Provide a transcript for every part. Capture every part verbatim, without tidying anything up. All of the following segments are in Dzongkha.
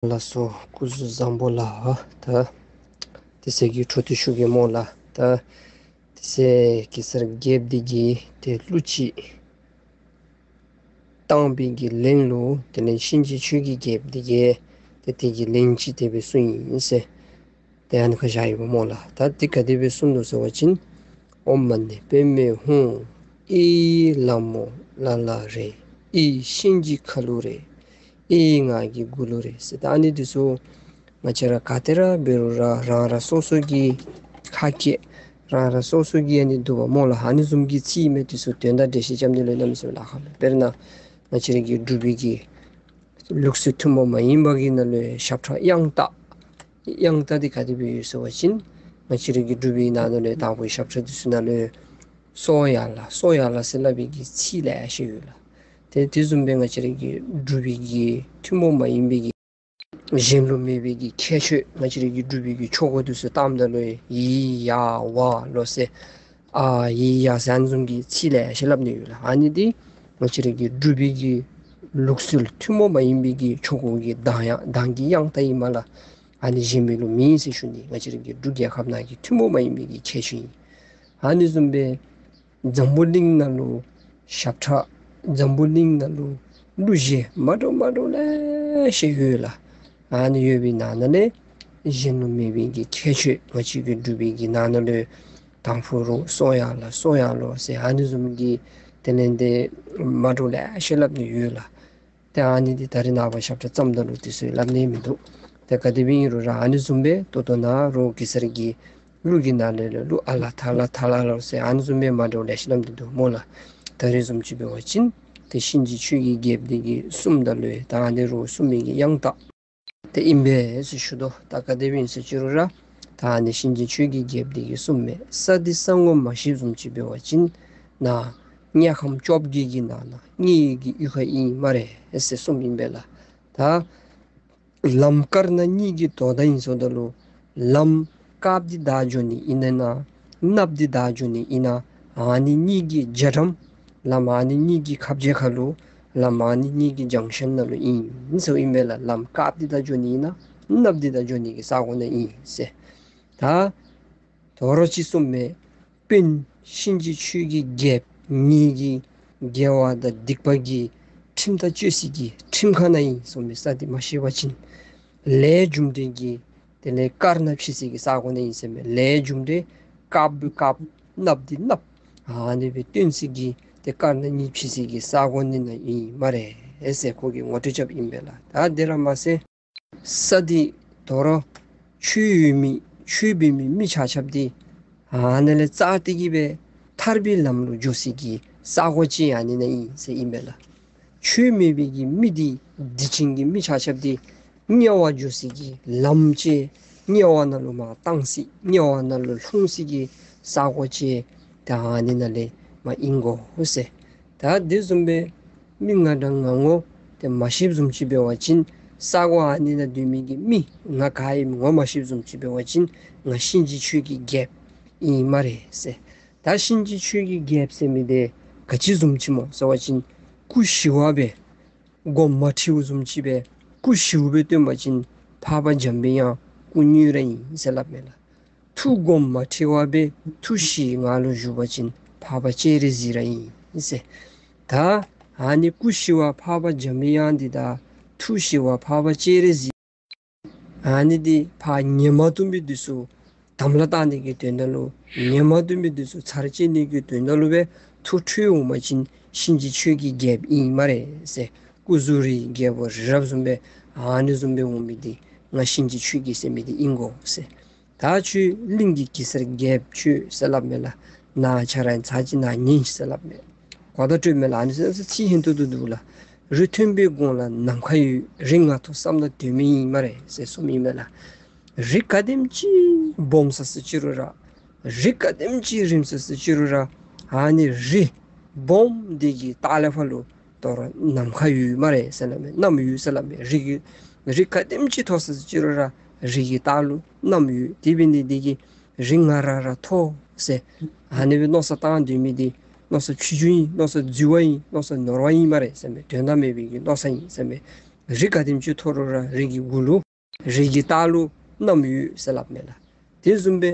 ལགས་སོ། སྐུ་གཟུགས་བཟང་པོ་ལགས། ད་དེ་ཚེ་གི་འཕྲོ་མཐུད་ཞུ་གེ་སྨོ་ལགས། ད་དེ་ཚེ་གེ་སར་རྒྱལཔོ་འདི་གིས་ཏེ་གླུ་ཅིག་བཏང་བའི་གི་ལན་ལུ་དེ་ལས་གཤིན་རྗེ་ཆོས་ཀྱི་རྒྱལཔོ་འདི་གིས་ཏེ་དེ་གི་ལན་ཅིག་དེ་སྦེ་གསུངས་ཡི་ཟེར། ཏེ་ཨ་ནི་ཁར་བཞག་ཡོདཔ་སྨོ་ལགས། ད་དེ་ག་དེ་སྦེ་གསུངས་ནུག་ཟེར་བ་ཅིན། ཨོཾ་མ་ཎི་པདྨེ་ཧཱུྃ། ཨེ་ལྷ་མོ་ལ་ལ་རེད། ཨེ་གཤིན་རྗེ་ཁ་ལུ་རེད། ཨེ་ང་གི་མགུ་ལུ་རེད་ཟེར། ད་ཨ་ནི་འདི་ཚུ་ང་བཅས་ར་ག་ཏེ་ར་འབད་རུང་ར་རང་རང་སོ་སོ་གི་ཁ་སྐད་རང་རང་སོ་སོ་གི་ཨ་ནི་འདུག་པ་སྨོ་ལགས། ཨ་ནི་བཟུམ་གྱི་ཚིག་མས། འདི་ཚུ་དོན་དག་འགྲེལ་བཤད་རྐྱབ་ནི་ལུ་གནམ་མེད་ས་མེད་ལཱ་ཁག་མས། དཔེར་ན་ང་བཅས་ར་གི་འབྲུག་པའི་གི་ལུགས་སྲོལ་ཐུན་མོང་མ་ཡིན་པ་གི་ནང་ལུ་ཞབས་ཁྲ་དབྱངས་རྟ། དབྱངས་རྟ་འདི་ག་དེ་སྦེ་ཡོད་ཟེར་བ་ཅིན་ང་བཅས་ར་གི་འབྲུག་པའི་ནང་ན་ལུ་དང་པོའི་ཞབས་ཁྲ་འདི་ཚུ་ནང་ལུ་སོ་ཡ་ལ་སོ་ཡ་ལ་ཟེར་སླབ་པའི་གི་ཚིག་ལེ་ཤ་ཡོད་ལགས། ཏེ་དེ་བཟུམ་སྦེ་ང་བཅས་ར་གི་འབྲུག་པའི་གི་ཐུན་མོང་མ་ཡིན་པའི་གི་གཞན་ལུ་མེད་པའི་གི་ཁྱད་ཆོས་ང་བཅས་ར་གི་འབྲུག་པའི་གི་ཆོ་ག་འདི་ཚུ་བཏངམ་ད་ལུ་ཡི་ཡ་ཝ་ལོ་ཟེར་ཨ་ཡི་ཡ་ཟེར་ཨ་ནི་བཟུམ་གྱི་ཚིག་ལེ་ཤ་སླབ་ནི་ཡོད་ལགས། ཨ་ནི་འདི་ང་བཅས་ར་གི་འབྲུག་པའི་གི་ལུགས་སྲོལ་ཐུན་མོང་མ་ཡིན་པའི་གི་ཆོ་ག་གི་གདངས་ཡང་གདངས་ཀྱི་དབྱངས་རྟ་ཨིན་མས་ལགས། ཨ་ནི་གཞན་མི་ལུ་མེད་ཟེར་ཞུ་ནི། ང་བཅས་ར་གི་འབྲུག་རྒྱལ་ཁབ་ནང་གི་ཐུན་མོང་མ་ཡིན་པའི་གི་ཁྱད་ཆོས་ཨིན། ཨ་ནི་བཟུམ་སྦེ་འཛམ་བུ་གླིང་ནང་ལུ་ཞབས་ཁྲ་འཛམ་བུ་གླིང་ནང་ལུ་གླུ་གཞས་མ་འདྲཝ་མ་འདྲཝ་ལེ་ཤ་ཡོད་ལགས། ཨ་ནི་ཡོད་པའི་ནང་ན་ལས་གཞན་ལུ་མེད་པའི་གི་ཁྱད་ཆོས་ང་བཅས་ཀྱི་འབྲུག་པའི་གི་ནང་ན་ལུ་དང་ཕུ་རུ་སོ་ཡ་ལ་སོ་ཡ་ལོ་ཟེར་ཨ་ནི་བཟུམ་གྱི་དེ་ལས་འདི་མ་འདྲཝ་ལེ་ཤ་སླབ་ནི་ཡོད་ལགས། ཏེ་ཨ་ནི་འདི་ད་རེས་ནངས་པ་ཞབས་ཁྲ་བརྩམ་ད་ལུ་དེ་ཚུ་སླབ་ནི་མིན་འདུག། ཏེ་ག་དེ་སྦེ་ཨིན་རུང་ར་ཨ་ནི་བཟུམ་སྦེ་ད་ལྟོ་ནཱ་རོགས་གེ་སར་གྱི་གླུ་གི་ནང་ལས་ལས་གླུ་ཨ་ལ་ཐ་ལ་ཐ་ལ་ལོ་ཟེར་ཨ་ནི་བཟུམ་སྦེ་མ་འདྲཝ་ལེ་ཤ་སླབ་ནི་འདུག་སྨོ་ལགས། ད་རེས་བཟུམ་ཅིག་འབད་བ་ཅིན་ཏེ་གཤིན་རྗེ་ཆོས་ཀྱི་རྒྱལཔོ་འདི་གིས་གསུངམ་ད་ལུ་ད་ཨ་ནི་རོགས་གསུངས་མི་གི་དབྱངས་རྟ་དེ་ཨིན་པས་ཟེར་ཞུ་དོ། ད་ག་དེ་སྦེ་ཨིན་ཟེར་ཅི་རུང་ར་ད་ཨ་ནི་གཤིན་རྗེ་ཆོས་ཀྱི་རྒྱལཔོ་འདི་གིས་གསུངམ་མས། ས་འདི་ས་ངོ་མ་ཤེསཔ་བཟུམ་ཅིག་འབད་བ་ཅིན་ནཱ་དམྱལ་ཁམས་བཅོ་བརྒྱད་ཀྱི་ནང་ན་དམྱལ་གྱི་ཡུལ་ཁ་ཨིན་སྨ་རེ་ཟེར་གསུངམ་ཨིན་པས་ལགས། ད་ལམ་དཀར་ནག་གཉིས་ཀྱི་དོ་ཟླ་ཨིན་ཟེརཝ་ད་ལུ་ལམ་དཀརཔོ་འདི་བདའ་འགྱོ་ནི་ཨིན་ན་གནགཔོ་འདི་བདའ་འགྱོ་ནི་ཨིན་ན་ཨ་ནི་གཉིས་ཀྱི་རྒྱ་གྲམ་ལམ་ཨ་ནི་གཉིས་ཀྱི་ཁ་འབྱེད་ཁ་ལུ་ལམ་ཨ་ནི་གཉིས་ཀྱི་ཇང་ཤཱན་ནང་ལུ་ཨིན་ཟེརཝ་ཨིན་པས་ལགས། ལམ་དཀརཔོ་འདི་བདའ་འགྱོ་ནི་ཨིན་ན་གནགཔོ་འདི་བདའ་འགྱོ་ནི་གི་ས་གོ་ནང་ཨིན་ཟེར། ད་དོ་རུང་ཅིག་གསུངམ་མས། དཔོན་གཤིན་རྗེ་ཆོས་ཀྱི་རྒྱལཔོ་ངེ་གི་དགེ་བ་དང་སྡིག་པ་གི་ཁྲིམས་ཐག་གཅོད་སའི་གི་ཁྲིམས་ཁང་ནང་ཨིན་གསུངམ་མས། ས་འདི་མ་ཤེས་པ་ཅིན་ལས་རྒྱུ་འབྲས་ཀྱི་དེ་ལས་དཀར་ནག་ཕྱེ་སའི་གི་ས་གོ་ནང་ཨིན་ཟེརཝ་མས། ལས་རྒྱུ་འབྲས་དཀརཔོ་དཀརཔོ་གནགཔོ་འདི་གནགཔོ་ཨ་ནི་སྦེ་སྟོན་སའི་གི་ཏེ་དཀར་ནག་གཉིས་ཕྱེ་སའི་གི་ས་གོ་ནི་ནང་ཨིན་སྨ་རེ་ཟེར་ཁོ་གིས་ངོ་སྤྲོད་རྐྱབ་ཨིན་པས་ལགས། ད་དེ་ར་མ་ཚད་ས་འདི་དོ་རུང་ཆོས་ཡོད་མི་ཆོས་འབད་མི་མི་ཆ་ཁྱབ་འདི་ཨ་ནཱ་ལས་བཙག་སྟེ་གི་སྦེ་ཐར་པའི་ལམ་ལུ་འགྱོ་སའི་གི་ས་གོ་ཅིག་ཨ་ནི་ནང་ཨིན་ཟེར་ཨིན་པས་ལགས། ཆོས་མེད་པའི་གི་མི་འདི་སྡིག་ཅན་གྱི་མི་ཆ་ཁྱབ་འདི་དམྱལ་བ་འགྱོ་སའི་གི་ལམ་ཅིག་དམྱལ་བ་ནང་ལུ་མར་བཏང་སའི་དམྱལ་བ་ནང་ལུ་ལྷུང་སའི་གི་ས་གོ་ཅིག་ད་ཨ་ནི་ནང་ལས་མར་ཨིན་གོ་ཟེར། ད་དེ་བཟུམ་སྦེ་མི་ང་དང་ང་ངོ་དེ་མ་ཤེསཔ་བཟུམ་ཅིག་འབད་བ་ཅིན་ས་གོ་ཨ་ནི་ནང་སྡོད་མི་གི་མི་ང་ག་ཨིནམ་ངོ་མ་ཤེསཔ་བཟུམ་ཅིག་འབད་བ་ཅིན་ང་གཤིན་རྗེ་ཆོས་ཀྱི་རྒྱལཔོ་ཨིན་སྨ་རེ་ཟེར། ད་གཤིན་རྗེ་ཆོས་ཀྱི་རྒྱལཔོ་ཟེར་མི་འདི་ག་ཅི་བཟུམ་ཅིག་སྨོ་ཟེར་བ་ཅིན་སྐུ་ཞི་བ་སྦེ་སྒོམ་མ་ཁྲིཝ་བཟུམ་ཅིག་སྦེ་སྐུ་ཞིཝ་སྦེ་སྟོན་པ་ཅིན་འཕགས་པ་འཇམ་པའི་དབྱངས་སྐུ་དངོས་ར་ཨིན་ཟེར་སླབ་མས་ལགས། ཐུགས་སྒོམ་མ་ཁྲི་བ་སྦེ་ཐུགས་ཞི་ངང་ལུ་བཞུགས་པ་ཅིན་འཕགས་པ་སྤྱན་རས་གཟིགས་ར་ཨིན་ཟེར། ད་ཨ་ནི་སྐུ་ཞི་བ་འཕགས་པ་འཇམ་པའི་དབྱངས་འདི་དང་ཐུགས་ཞི་བ་འཕགས་པ་སྤྱན་རས་གཟིགས་ཨ་ནི་འདི་ཕར་ཉན་མ་བཏུབ་མི་འདི་ཚུ་དམ་ལ་བཏགས་ནི་གི་དོན་དག་ལུ་ཉན་མ་བཏུབ་མི་འདི་ཚུ་ཚར་བཅད་ནི་གི་དོན་དག་ལུ་སྦེ་ཐུགས་ཁྲོས་འོང་པ་ཅིན་གཤིན་རྗེ་ཆོས་ཀྱི་རྒྱལཔོ་ཨིན་སྨ་རེ་ཟེར། སྐུ་གཟུགས་རིའི་རྒྱལ་པོ་རི་རབ་བཟུམ་སྦེ་ཨ་ནི་བཟུམ་སྦེ་འོང་མི་འདི་ང་གཤིན་རྗེ་ཆོས་ཀྱི་ཟེར་མི་འདི་ཨིན་གོ་ཟེར། ད་ཁྱོད་གླིང་གི་གེ་སར་རྒྱལཔོ་ཁྱོད་ཟེར་སླབ་མས་ལགས། ནཱ་ཁྱོད་ར་ཚར་གཅིག་ནཱ་ཉན་ཤིག་ཟེར་སླབ་མས། གོ་བརྡ་སྤྲོད་མས་ལགས། ཨ་ནི་ཚིག་ཧན་ཏོང་ཏོ་འདུག་ལགས། རི་མཐོན་པོའི་གོང་ལ་ནམ་མཁའ་ཡོད། རི་ང་མཐོ་བསམ་ན་དོན་མེད་ཨིན་སྨ་རེ་ཟེར་གསུངམ་ཨིན་མས་ལགས། རི་ག་དེམ་ཅིག་སྦོམ་ས་ཟེར་ཅི་རུང་ར་རི་ག་དེམ་ཅིག་རིངམ་ས་ཟེར་ཅི་རུང་ར་ཨ་ནི་རི་སྦོམ་འདི་གི་ལྟག་ལས་ཕར་ལུ་དོ་རུང་ནམ་མཁའ་ཡོད་སྨ་རེ་ཟེར་སླབ་མས། གནམ་ཡོད་ཟེར་སླབ་མས། རི་གི་རི་ག་དེམ་ཅིག་མཐོ་ས་ཟེར་ཅི་རུང་ར་རི་གི་ལྟག་ལུ་གནམ་ཡོད། དེ་འབད་ནི་འདི་གིས་རི་ང་ར་ར་མཐོ་ཟེར་ཨ་ནི་སྦེ་མནོ་བསམ་བཏང་སྡོད་མི་འདི་མནོ་བསམ་ཕྱི་འགྱུར་ཨིན། མནོ་བསམ་རྫུན་པ་ཨིན། མནོ་བསམ་ནོར་བ་ཨིན་སྨ་རེ་ཟེར་མས། དོན་དག་མེད་པའི་གི་མནོ་བསམ་ཨིན་ཟེར་མས། རི་ག་དེམ་ཅིག་མཐོ་རུང་ར་རི་གི་གུ་ལུ་རི་གི་ལྟག་ལུ་གནམ་ཡོད་ཟེར་སླབ་མས་ལགས། དེ་བཟུམ་སྦེ་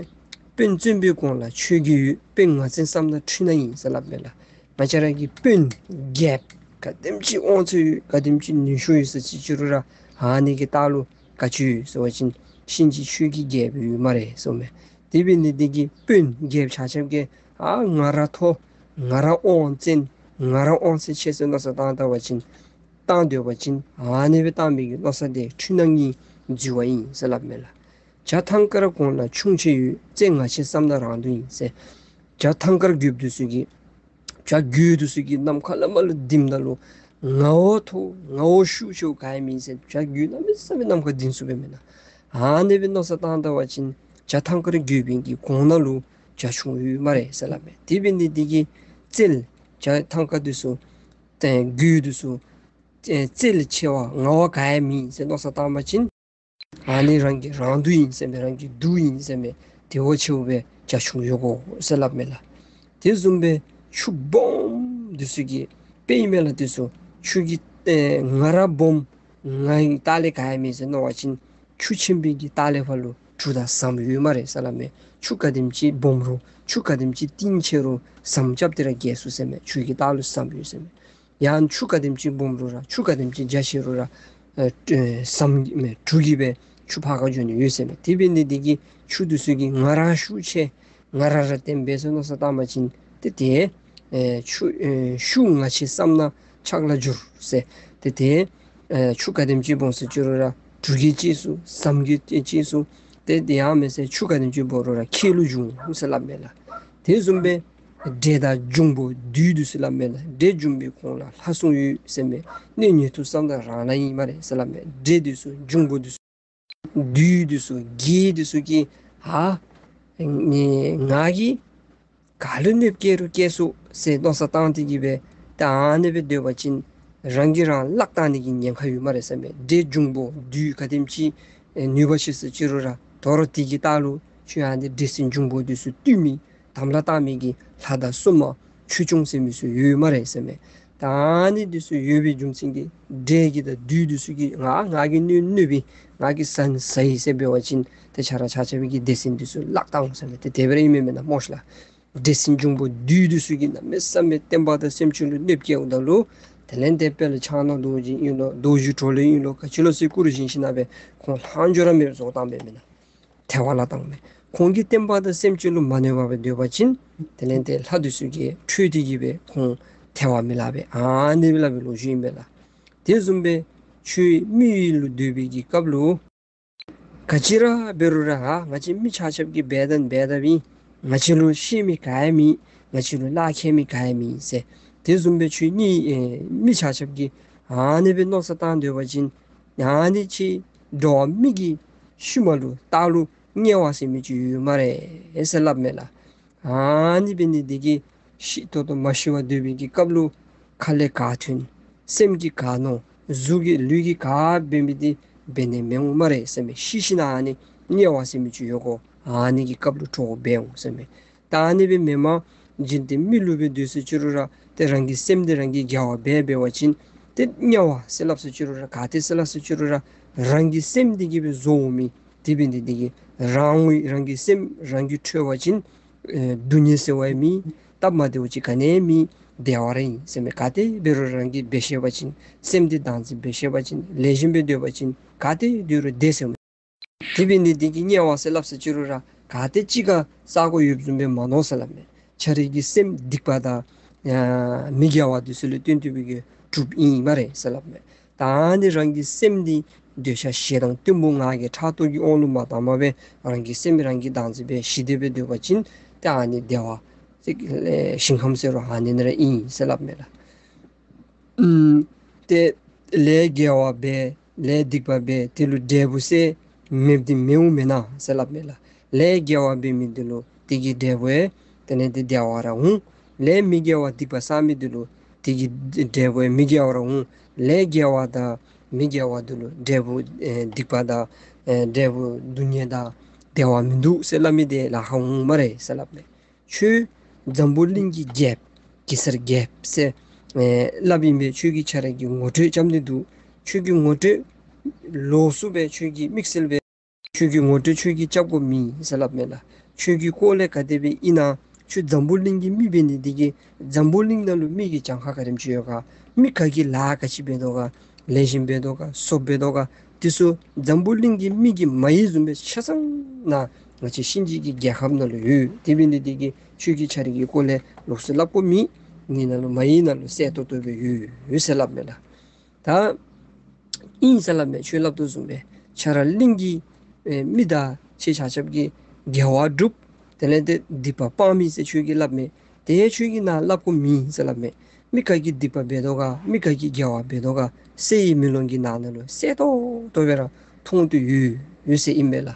དཔོན་བཙུན་པའི་གོང་ལ་ཆོས་རྒྱལ་ཡོད། དཔོན་ངར་ཆེན་བསམ་ན་འཕྲུལ་སྣང་ཡིན་ཟེར་སླབ་མས་ལགས། ང་བཅས་ར་གི་དཔོན་རྒྱལཔོ་ག་དེམ་ཅིག་དབང་ཚད་ཡོད་ག་དེམ་ཅིག་ནུས་ཤུགས་ཡོད་ཟེར་ཅི་ཅི་རུང་ར་ཨ་ནི་གི་ལྟག་ལུ་ག་ཅི་ཡོད་ཟེར་བ་ཅིན་གཤིན་རྗེ་ཆོས་ཀྱི་རྒྱལ་པོ་ཡོད་སྨ་རེ་ཟེར་མས། དེ་འབད་ནི་འདི་གིས་དཔོན་རྒྱལཔོ་ཆ་ཁྱབ་ཀྱིས་ཨ་ང་ར་མཐོ་ང་ར་དབང་བཙན་ང་ར་དབང་ཚད་ཆེ་ཟེར་མནོ་བསམ་བཏང་ད་བ་ཅིན་བཏང་སྡོད་པ་ཅིན་ཨ་ནི་སྦེ་བཏང་མི་གི་མནོ་བསམ་དེ་འཕྲུལ་སྣང་གི་འཛོལ་བ་ཡིན་ཟེར་སླབ་མས་ལགས། བྱ་ཐང་དཀར་གོང་ལ་ཁྱུང་ཆེན་ཡོད། རྩེ་ངར་ཆེན་བསམ་ན་རང་སྡུག་ཡིན་ཟེར། བྱ་ཐང་དཀར་རྒོདཔོ་འདི་ཚུ་གིས་བྱ་རྒོད་འདི་ཚུ་གིས་ནམ་མཁའ་ལས་མར་ལུ་ལྡིངམ་ད་ལུ་ང་བ་མཐོ་ང་བ་ཤུགས་ཆེཝ་ག་ཡང་མེད་ཟེར་བྱ་རྒོད་གནམ་མེད་ས་མེད་ནམ་མཁའ་ལྡིང་ཚུགས་པས་མེན་ན། ཨ་ནི་སྦེ་མནོ་བསམ་བཏང་ད་བ་ཅིན་བྱ་ཐང་དཀར་རྒོདཔོ་གི་གོང་ན་ལུ་བྱ་ཁྱུང་ཡོད་སྨ་རེ་ཟེར་སླབ་མས། དེ་འབད་ནི་འདི་གིས་རྩལ་བྱ་ཐང་དཀར་འདི་ཚུ་ཨེ་རྒོད་འདི་ཚུ་ཨེ་རྩལ་ཆེ་བ་ང་བ་ག་ཡང་མེད་ཟེར་མནོ་བསམ་བཏང་པ་ཅིན་ཨ་ནི་རང་གི་རང་སྡུག་ཡིན་ཟེར་མས། རང་གི་སྡུག་ཡིན་ཟེར་མས། དེ་བ་ཆེཝ་སྦེ་བྱ་ཁྱུང་ཡོད་དགོ་ཟེར་སླབ་མས་ལགས། དེ་བཟུམ་སྦེ་ཆུ་སྦོམ་འདི་ཚུ་གིས་དཔེ་ཨིན་མས་ལགས། འདི་ཚུ་ཆུ་གི་ཨེ་ང་ར་སྦོམ་ང་གི་ལྟག་ལས་ག་ཡང་མེད་ཟེར་མནོ་བ་ཅིན་ཆུ་ཆེན་པོའི་གི་ལྟག་ལས་ཕར་ལུ་གྲུ་དང་ཟམ་ཡོད་སྨ་རེ་ཟེར་སླབ་མས། ཆུ་ག་དེམ་ཅིག་སྦོམ་རུང་ཆུ་ག་དེམ་ཅིག་གཏིང་ཆེ་རུང་ཟམ་རྐྱབ་སྟེ་ར་བརྒལ་ཚུགས་ཟེར་མས། ཆུ་གི་ལྟག་ལུ་ཟམ་ཡོད་ཟེར་མས། ཡང་ཆུ་ག་དེམ་ཅིག་སྦོམ་རུང་ར་ཆུ་ག་དེམ་ཅིག་རྒྱ་ཆེ་རུང་ར་ཨེ་ཨེ་ཟམ་མེ་གྲུ་གིས་སྦེ་ཆུ་ཕར་ཁ་འགྱོ་ནི་ཡོད་ཟེར་མས། དེ་འབད་ནི་འདི་གིས་ཆུ་འདི་ཚུ་གིས་ང་ར་ཤུགས་ཆེ་ང་ར་ར་བརྟན་པས་ཟེར་མནོ་བསམ་བཏང་པ་ཅིན་ཏེ་དེ་ཨེ་ཆུ་ཨེ་ཤུགས་ངར་ཆེ་བསམ་ན་ཆག་ལ་འགྱུར་ཟེར། ཏེ་དེ་ཨེ་ཆུ་ག་དེམ་ཅིག་སྦོམ་ཟེར་ཅི་རུང་ར་གྲུ་གིས་བཅད་ཚུགས། ཟམ་གྱིས་བཅད་ཚུགས། ཏེ་དེ་ཡང་མེད་ཟེར་ཆུ་ག་དེམ་ཅིག་སྦོམ་རུང་ར་ཁྱེགས་ལུ་འབྱུང་ཟེར་སླབ་མས་ལགས། དེ་བཟུམ་སྦེ་འདྲེ་དང་འབྱུང་པོ་བདུད་འདི་ཚུ་སླབ་མས་ལགས། འདྲེ་འབྱུང་པོའི་གོང་ལ་ལྷ་སྲུང་ཡོད་ཟེར་མས། གནོད་ཉེས་ཐུགས་བསམ་དང་རང་སྣང་ཡིན་སྨ་རེ་ཟེར་སླབ་མས། འདྲེ་འདི་ཚུ་འབྱུང་པོ་འདི་ཚུ་བདུད་འདི་ཚུ་བགེགས་འདི་ཚུ་གིས་ཨ་ནི་ང་གིས་ག་ལུ་གནོདཔ་བཀལ་རུང་བཀལ་ཚུགས་ཟེར་མནོ་བསམ་བཏང་སྟེ་གིས་སྦེ་ད་ཨ་ནི་སྦེ་སྡོད་པ་ཅིན་རང་གིས་རང་བརླག་བཏང་ནི་གི་ཉེན་ཁ་ཡོད་སྨ་རེ་ཟེར་མས། འདྲེ་འབྱུང་པོ་བདུད་ག་དེམ་ཅིག་ཨེ་ནུས་པ་ཆེ་ཟེར་ཅི་རུང་ར་དོ་རུང་དེ་གི་ལྟག་ལུ་ཁྱོད་ཨ་ནི་འདྲེ་སྲིན་འབྱུང་པོ་འདི་ཚུ་བཏུལ་མི་དམ་ལ་བཏགས་མི་གི་ལྷ་དང་སྲུང་མ་ཆོས་སྐྱོང་ཟེར་མི་ཚུ་ཡོད་སྨ་རེ་ཟེར་མས། ད་ཨ་ནི་འདི་ཚུ་ཡོད་པའི་རྒྱུ་མཚན་གྱིས་འདྲེ་གིས་དང་བདུད་འདི་ཚུ་གིས་ང་ང་གིས་གནོད་གནོད་པའི་ང་གིས་ཟ་ཟ་ཡི་ཟེར་འབད་བ་ཅིན་ཏེ་ཁྱེད་ར་ཆ་ཁྱབ་ཀྱིས་སྡེ་ཚན་འདི་ཚུ་བརླག་བཏང་འོང་ཟེར་མས། ཏེ་དེ་སྦེ་ར་ཨིན་མས་མེན་ན་སྨོ་ཤ་ལགས། འདྲེ་སྲིན་འབྱུང་པོ་བདུད་འདི་ཚུ་གིས་གནམ་མེད་ས་མེད་བསྟན་པ་དང་སེམས་ཅན་ལུ་གནོདཔ་བཀལཝ་ད་ལུ་དེ་ལས་ཏེ་དཔལ་ཕྱག་ན་རྡོ་རྗེ་ཨིན་ལོ་རྡོ་རྗེ་གྲོ་ལོད་ཨིན་ལོ་ག་ཅི་ལོ་ཟེར་བཀུར་བཞེངས་ཞིནམ་ལས་ཁོང་ལྷག་འཕྲོ་ར་མེདཔ་བཟོ་བཏང་པས་མེན་ན། ཐལ་བ་བརླག་བཏང་མས། ཁོང་གིས་བསྟན་པ་དང་སེམས་ཅན་ལུ་མ་གནོད་པར་སྦེ་སྡོད་པ་ཅིན་དེ་ལས་ཏེ་ལྷ་འདི་ཚུ་གིས་ཁྲོས་ཏེ་གིས་སྦེ་ཁོང་ཐལ་བ་མི་བརླག་པས། ཨ་ནི་སྦེ་སླབ་པའི་ལོ་རྒྱུས་ཨིན་པས་ལགས། དེ་བཟུམ་སྦེ་ཁྱོད་མི་ཡུལ་ལུ་སྡོད་པའི་གི་སྐབས་ལུ་ག་ཅི་ར་འབད་རུང་ར་ཨ་ང་བཅས་མི་ཆ་ཁྱབ་ཀྱིས་འབད་དང་འབད་དཔ་ཨིན། ང་བཅས་ལུ་ཤེས་མི་ག་ཡང་མེད། ང་བཅས་ལུ་ལཱ་ཁག་མི་ག་ཡང་མེད་ཟེར། དེ་བཟུམ་སྦེ་ཁྱོད་ནི་ཨེ་མི་ཆ་ཁྱབ་ཀྱིས་ཨ་ནི་སྦེ་མནོ་བསམ་བཏང་སྡོད་པ་ཅིན་ཨ་ནི་ཅིག་འགྲོ་བ་མི་གི་ཤུལ་མ་ལུ་ལྟག་ལུ་དམྱལ་བ་ཟེར་མི་ཅིག་ཡོད་སྨ་རེ་ཟེར་སླབ་མས་ལགས། ཨ་ནི་འབད་ནི་འདི་གིས་ཤི་ཏོག་ཏོ་མ་ཤི་བར་སྡོད་པའི་གི་སྐབས་ལུ་ཁ་ལས་ག་ཐོན་སེམས་ཀྱིས་ག་མནོ་གཟུགས་ཀྱིས་ལུས་ཀྱིས་ག་འབད་མི་འདི་འབད་ནི་མི་འོང་སྨ་རེ་ཟེར་མས། ཤི་ཞིནམ་ཨ་ནི་དམྱལ་བ་ཟེར་མི་ཅིག་ཡོད་གོ། ཨ་ནི་གི་སྐབས་ལུ་གྲོགས་འབད་འོང་ཟེར་མས། ད་ཨ་ནི་སྦེ་མེན་པར་འཇིག་རྟེན་མི་ལུ་སྦེ་སྡོད་ཟེར་ཅི་རུང་ར་ཏེ་རང་གི་སེམས་འདི་རང་གིས་དགེ་བ་འབད་འབད་བ་ཅིན་ཏེ་དམྱལ་བ་ཟེར་སླབ་ཟེར་ཅི་རུང་ར་ག་ཏེ་ཟེར་སླབ་ཟེར་ཅི་རུང་ར་རང་གི་སེམས་འདི་གིས་སྦེ་བཟོ་འོང་མི། དེ་འབད་ནི་འདི་གིས་རང་ངོ་རང་གི་སེམས་རང་གིས་ཁྲོས་པ་ཅིན་ཨེ་སྡུག་བསྔལ་ཟེར་བ་ཡང་མེད། སྟབས་མ་བདེཝ་ཅིག་ག་ནི་ཡང་མེད། བདེ་བ་ར་ཨིན་ཟེར་མས། ག་ཏེ་འབད་རུང་རང་གིས་འབད་ཤེས་པ་ཅིན་སེམས་འདི་བདག་འཛིན་འབད་ཤེས་པ་ཅིན་ལེགས་ཤོམ་སྦེ་སྡོད་པ་ཅིན་ག་ཏེ་སྡོད་རུང་བདེ་ཟེར་མས། དེ་འབད་ནི་འདི་གིས་དམྱལ་བ་ཟེར་སླབ་ཟེར་ཅི་རུང་ར་ག་ཏེ་ཅིག་ཁར་ས་གོ་ཡོདཔ་བཟུམ་སྦེ་མ་མནོ་ཟེར་སླབ་མས། ཁྱེད་རའི་གི་སེམས་སྡིག་པ་དང་ཨ་མི་དགེ་བ་འདི་ཚུ་ལུ་བརྟེན་ཏེ་སྦེ་གི་གྲུབ་ཨིན་སྨ་རེ་ཟེར་སླབ་མས། ད་ཨ་ནི་རང་གི་སེམས་འདི་འདོད་ཆགས་ཞེ་སྡང་གཏི་མུག་ང་རྒྱལ་ཕྲག་དོག་གི་དབང་ལུ་མ་བཏངམ་སྦེ་རང་གི་སེམས་རང་གིས་བདག་འཛིན་འབད་ཞི་བདེ་སྦེ་སྡོད་པ་ཅིན་ཏེ་ཨ་ནི་བདེ་བ་ཞིང་ཁམས་ཟེར་རུང་ཨ་ནི་ནང་ར་ཨིན་ཟེར་སླབ་མས་ལགས། ཨམ་ཏེ་ལས་དགེ་བ་འབད་ལས་སྡིག་པ་འབད་དེ་ལུ་འབྲས་བུ་ཟེར་མེདཔ་འདི་མི་འོང་མེན་ན་ཟེར་སླབ་མས་ལགས། ལས་དགེ་བ་འབད་མི་འདི་ལུ་དེ་གི་འབྲས་བུ་ཡང་དེ་ལས་ཏེ་བདེ་བ་ར་འོང་། ལས་མི་དགེ་བ་སྡིག་པ་བསགས་མི་འདི་ལུ་དེ་གི་འབྲས་བུ་ཡང་མི་དགེ་བ་ར་འོང་། ལས་དགེ་བ་དང་མི་དགེ་བ་འདི་ལུ་འབྲས་བུ་ཨེ་སྡིག་པ་དང་ཨེ་འབྲས་བུ་སྡུག་བསྔལ་དང་བདེ་བ་མིན་འདུག་ཟེར་སླབ་མི་དེ་ལཱ་ཁག་འོང་སྨ་རེ་ཟེར་སླབ་མས། ཁྱོད་འཛམ་བུ་གླིང་གི་རྒྱལཔོ་གེ་སར་རྒྱལཔོ་ཟེར་ཨེ་སླབ་ཨིན་པས། ཁྱོད་ཀྱིས་ཁྱེད་ར་གི་ངོ་སྤྲོད་རྐྱབ་ནི་འདུག། ཁྱོད་ཀྱི་ངོ་སྤྲོད་ལོགས་སུ་སྦེ་ཁྱོད་ཀྱིས་དམིགས་བསལ་སྦེ་ཁྱོད་ཀྱི་ངོ་སྤྲོད་ཁྱོད་ཀྱིས་རྐྱབ་དགོཔ་མེད་ཟེར་སླབ་མས་ལགས། ཁྱོད་ཀྱི་སྐོར་ལས་ག་དེ་སྦེ་ཨིན་ན་ཁྱོད་འཛམ་བུ་གླིང་གི་མི་འབད་ནི་དེ་གིས་འཛམ་བུ་གླིང་ནང་ལུ་མི་གི་གྱངས་ཁ་ག་དེམ་ཅིག་ཡོད་ག། མི་ག་གིས་ལཱ་ག་ཅི་འབད་དོ་ག། ལེགས་ཤོམ་འབད་དོ་ག། སོབ་འབད་དོ་ག། དེ་ཚུ་འཛམ་བུ་གླིང་གི་མི་གི་མ་ཡིག་བཟུམ་སྦེ་ཆ་ཚང་ནཱ་ང་བཅས་གཤིན་རྗེ་གི་རྒྱལ་ཁབ་ནང་ལུ་ཡོད། དེ་འབད་ནི་དེ་གིས་ཁྱོད་ཀྱིས་ཁྱོད་རའི་གི་སྐོར་ལས་ལོགས་སུ་སླབ་དགོཔ་མེད། ངེའི་ནང་ལུ་མ་ཡིག་ནང་ལུ་གསལ་ཏོག་ཏོ་སྦེ་ཡོད་ཡོད་ཟེར་སླབ་མས་ལགས། ད་ཨིན་ཟེར་སླབ་མས། ཁྱོད་སླབ་དོ་བཟུམ་སྦེ་ཁྱོད་ར་གླིང་གི་ཨེ་མི་དང་ཁྱེད་ཆ་ཁྱབ་ཀྱིས་དགེ་བ་སྒྲུབ། དེ་ལས་ཏེ་སྡིག་པ་སྤང་མི་ཟེར་ཁྱོད་ཀྱིས་སླབ་མས། དེ་ཁྱོད་ཀྱིས་ནཱ་སླབ་དགོཔ་མེད་ཟེར་སླབ་མས། མི་ག་གིས་སྡིག་པ་འབད་དོ་ག། མི་ག་གིས་དགེ་བ་འབད་དོ་ག། གསེར་གྱི་མེ་ལོང་གི་ནང་ན་ལུ་གསལ་ཏོག་ཏོ་སྦེ་ར་མཐོང་དོ་ཡོད་ཡོད་ཟེར་ཨིན་པས་ལགས།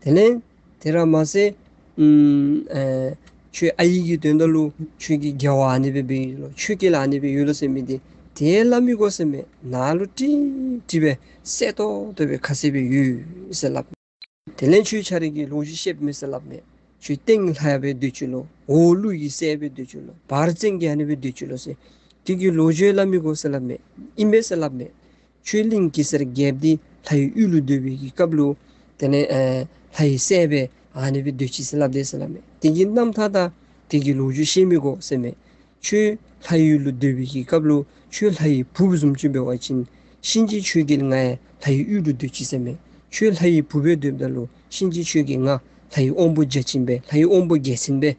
དེ་ལས་དེ་ར་མ་ཚད་ཨམ་ཨེ་ཁྱོད་ཨའི་གི་དོན་དག་ལུ་ཁྱོད་ཀྱིས་དགེ་བ་ཨ་ནི་སྦེ་འབད་ཡི་ལོ། ཆོས་གོས་ལ་ཨ་ནི་སྦེ་ཡོད་ལོ་ཟེར་མི་དེ་དེ་སླབ་མི་དགོ་ཟེར་མས། ནཱ་ལུ་ཀྲིག་ཀྲི་སྦེ་གསལ་ཏོག་ཏོ་སྦེ་ཁ་གསལ་སྦེ་ཡོད་ཟེར་སླབ། དེ་ལས་ཁྱོད་ཁྱོད་རའི་གི་ལོ་རྒྱུས་བཤདཔ་མས་ཟེར་སླབ་མས། ཁྱོད་སྟེང་ལྷ་སྦེ་སྡོད་ཅི་ལོ། འོག་ཀླུ་ཡི་སྲས་སྦེ་སྡོད་ཅི་ལོ། བར་བཙན་གྱི་ཨ་ནི་སྦེ་སྡོད་ཅི་ལོ་ཟེར། དེ་གི་ལོ་རྒྱུས་སླབ་མི་དགོ་ཟེར་སླབ་མས། ཨིན་པས་ཟེར་སླབ་མས། ཁྱོད་གླིང་གེ་སར་རྒྱལཔོ་འདི་ལྷ་ཡི་ཡུལ་ལུ་སྡོད་པའི་གི་སྐབས་ལུ་དེ་ལས་ཨེ་ལྷ་ཡི་སྲས་སྦེ་ཨ་ནི་སྦེ་སྡོད་ཅི་ཟེར་སླབ་དེས་ཟེར་སླབ་མས། དེ་གི་རྣམ་ཐར་དང་དེ་གི་ལོ་རྒྱུས་བཤད་མི་དགོ་ཟེར་མས། ཁྱོད་ལྷ་ཡི་ཡུལ་ལུ་སྡོད་པའི་གི་སྐབས་ལུ་ཁྱོད་ལྷ་ཡི་བུ་བཟུམ་ཅིག་འབད་བ་ཅིན་གཤིན་རྗེ་ཁྱོད་ཀྱིས་ང་ཡང་ལྷ་ཡི་ཡུལ་ལུ་སྡོད་ཅི་ཟེར་མས། ཁྱོད་ལྷ་ཡི་བུ་སྦེ་སྡོདཔ་ད་ལུ་གཤིན་རྗེ་ཁྱོད་ཀྱིས་ང་ལྷ་ཡི་དབང་པོ་བརྒྱ་བྱིན་སྦེ་ལྷ་ཡི་དབང་པོ་རྒྱལ་མཚན་སྦེ་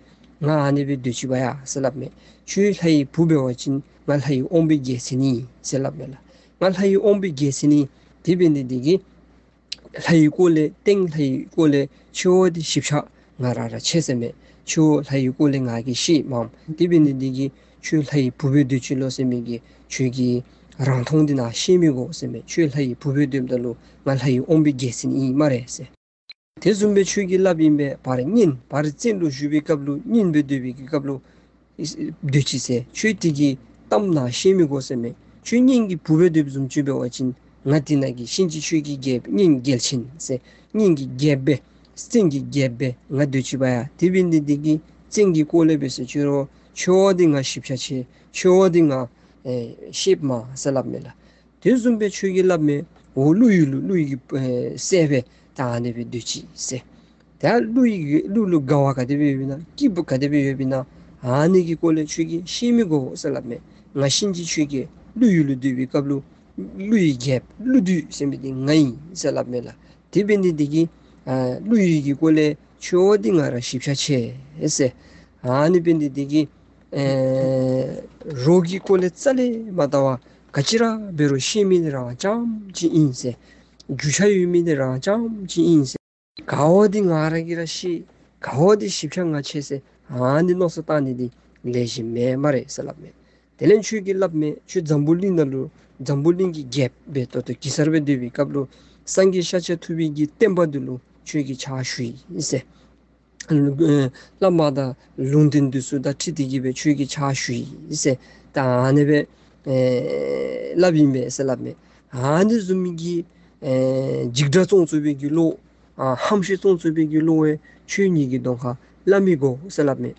ང་ཨ་ནི་སྦེ་སྡོད་ཅི་བ་ཡ་ཟེར་སླབ་མས། ཁྱོད་ལྷ་ཡི་བུ་འབད་བ་ཅིན་ང་ལྷ་ཡི་དབང་པོའི་རྒྱལ་མཚན་ཨིན་ཟེར་སླབ་མས་ལགས། ང་ལྷ་ཡི་དབང་པོའི་རྒྱལ་མཚན་ཨིན། དེ་འབད་ནི་དེ་གིས་ལྷ་ཡི་སྐོར་ལས་སྟེང་ལྷ་ཡི་སྐོར་ལས་ཆེ་བ་འདི་ཞིབ་ཆ་ང་ར་ར་ཆེ་ཟེར་མས། ཆེ་བ་ལྷ་ཡི་སྐོར་ལས་ང་གིས་ཤེས་མས། དེ་འབད་ནི་དེ་གིས་ཁྱོད་ལྷ་ཡི་བུ་སྦེ་སྡོད་ཅི་ལོ་ཟེར་མི་གི་ཁྱོད་ཀྱི་རང་མཐོང་འདི་ནཱ་བཤད་མི་དགོ་ཟེར་མས། ཁྱོད་ལྷ་ཡི་བུ་སྦེ་སྡོདཔ་ད་ལུ་ང་ལྷ་ཡི་དབང་པོའི་རྒྱལ་མཚན་ཨིན་སྨ་རེ་ཟེར། དེ་བཟུམ་སྦེ་ཁྱོད་ཀྱིས་སླབ་ཨིན་པས། བར་གཉན་བར་བཙན་ལུ་བཞུགས་པའི་སྐབས་ལུ་གཉན་སྦེ་སྡོད་པའི་གི་སྐབས་ལུ་སྡོད་ཅི་ཟེར། ཁྱོད་དེ་གི་གཏམ་ནཱ་བཤད་མི་དགོ་ཟེར་མས། ཁྱོད་གཉན་གྱི་བུ་སྦེ་སྡོདཔ་བཟུམ་ཅིག་འབད་བ་ཅིན་ང་དེ་ནང་གི་གཤིན་རྗེ་ཁྱོད་ཀྱི་རྒྱལཔོ་གཉན་རྒྱལ་ཆེན་ཟེར་གཉན་གྱི་རྒྱལཔོ་སྦེ་བཙན་གྱི་རྒྱལཔོ་སྦེ་ང་སྡོད་ཅི་བ་ཡ། དེ་འབད་ནི་དེ་གིས་བཙན་གྱི་སྐོར་ལས་འབད་ཟེར་ཁྱོད་ར་ཆེ་བ་འདི་ང་ཞིབ་ཆ་ཆེ། ཆེ་བ་འདི་ང་ཨེ་ཤེསཔ་མས་ཟེར་སླབ་མས་ལགས། དེ་བཟུམ་སྦེ་ཁྱོད་ཀྱིས་སླབ་མས། འོག་ཀླུ་ཡུལ་ལུ་ཀླུ་ཡི་ཨེ་སྲས་སྦེ་ད་ཨ་ནི་སྦེ་སྡོད་ཅི་ཟེར། ད་ཀླུ་ཡི་ཀླུ་ལུ་དགའ་བ་ག་དེ་སྦེ་ཡོདཔ་ཨིན་ན་སྐྱིད་པོ་ག་དེ་སྦེ་ཡོདཔ་ཨིན་ན་ཨ་ནི་གི་སྐོར་ལས་ཁྱོད་ཀྱིས་བཤད་མི་དགོ་ཟེར་སླབ་མས། ང་གཤིན་རྗེ་ཁྱོད་ཀྱིས་ཀླུ་ཡུལ་ལུ་སྡོད་པའི་སྐབས་ལུ་ཀླུ་ཡི་རྒྱལཔོ་ཀླུ་བདུད་ཟེར་མི་འདི་ང་ཨིན་ཟེར་སླབ་མས་ལགས། དེ་འབད་ནི་དེ་གིས་ཨ་ཀླུ་ཡི་གི་སྐོར་ལས་ཆེ་བ་འདི་ང་ར་ཞིབ་ཆ་ཆེ་ཟེར། ཨ་ནི་འབད་ནི་དེ་གིས་ཨེ་རོགས་ཀྱི་སྐོར་ལས་རྩ་ལས་མ་བལྟ་བར་ག་ཅི་ར་འབད་རུང་བཤད་མི་འདི་རང་རྐྱངམ་ཅིག་ཨིན་ཟེར། རྒྱུས་ཆ་ཡོད་མི་འདི་རང་རྐྱངམ་ཅིག་ཨིན་ཟེར། དགའ་བ་འདི་ང་ར་གིས་ར་ཤེས། དགའ་བ་འདི་ཞིབ་ཆ་ང་ཆེ་ཟེར་ཨ་ནི་མནོ་བསམ་བཏང་ནི་འདི་ལེགས་ཤོམ་མེད་སྨ་རེ་ཟེར་སླབ་མས། དེ་ལས་ཁྱོད་ཀྱིས་སླབ་མས། ཁྱོད་འཛམ་བུ་གླིང་ནང་ལུ་འཛམ་བུ་གླིང་གི་རྒྱལཔོ་སྦེ་ད་ལྟོ་གེ་སར་སྦེ་སྡོད་པའི་སྐབས་ལུ་སངས་རྒྱས་ཤཱཀྱ་ཐུབ་པའི་གི་བསྟན་པ་འདི་ལུ་ཁྱོད་ཀྱིས་ཕྱག་ཞུ་ཡི་ཟེར། ཨ་བླ་མ་དང་ལུང་བསྟན་འདི་ཚུ་དང་འཁྲིལ་ཏེ་གིས་སྦེ་ཁྱོད་ཀྱིས་ཕྱག་ཞུ་ཡི་ཟེར། ད་ཨ་ནི་སྦེ་ཨེ་སླབ་ཨིན་པས་ཟེར་སླབ་མས། ཨ་ནི་བཟུམ་མའི་གི་ཨེ་འཇིགས་སྐྲག་བཙོང་བཙོང་བའི་གི་བློ་ཨ་ཧམ་ཤེད་བཙོང་བཙོང་བའི་གི་བློ་ཨེ་ཁྱོད་ངེའི་གི་གདོང་ཁར་སླབ་མི་དགོ་ཟེར་སླབ་མས།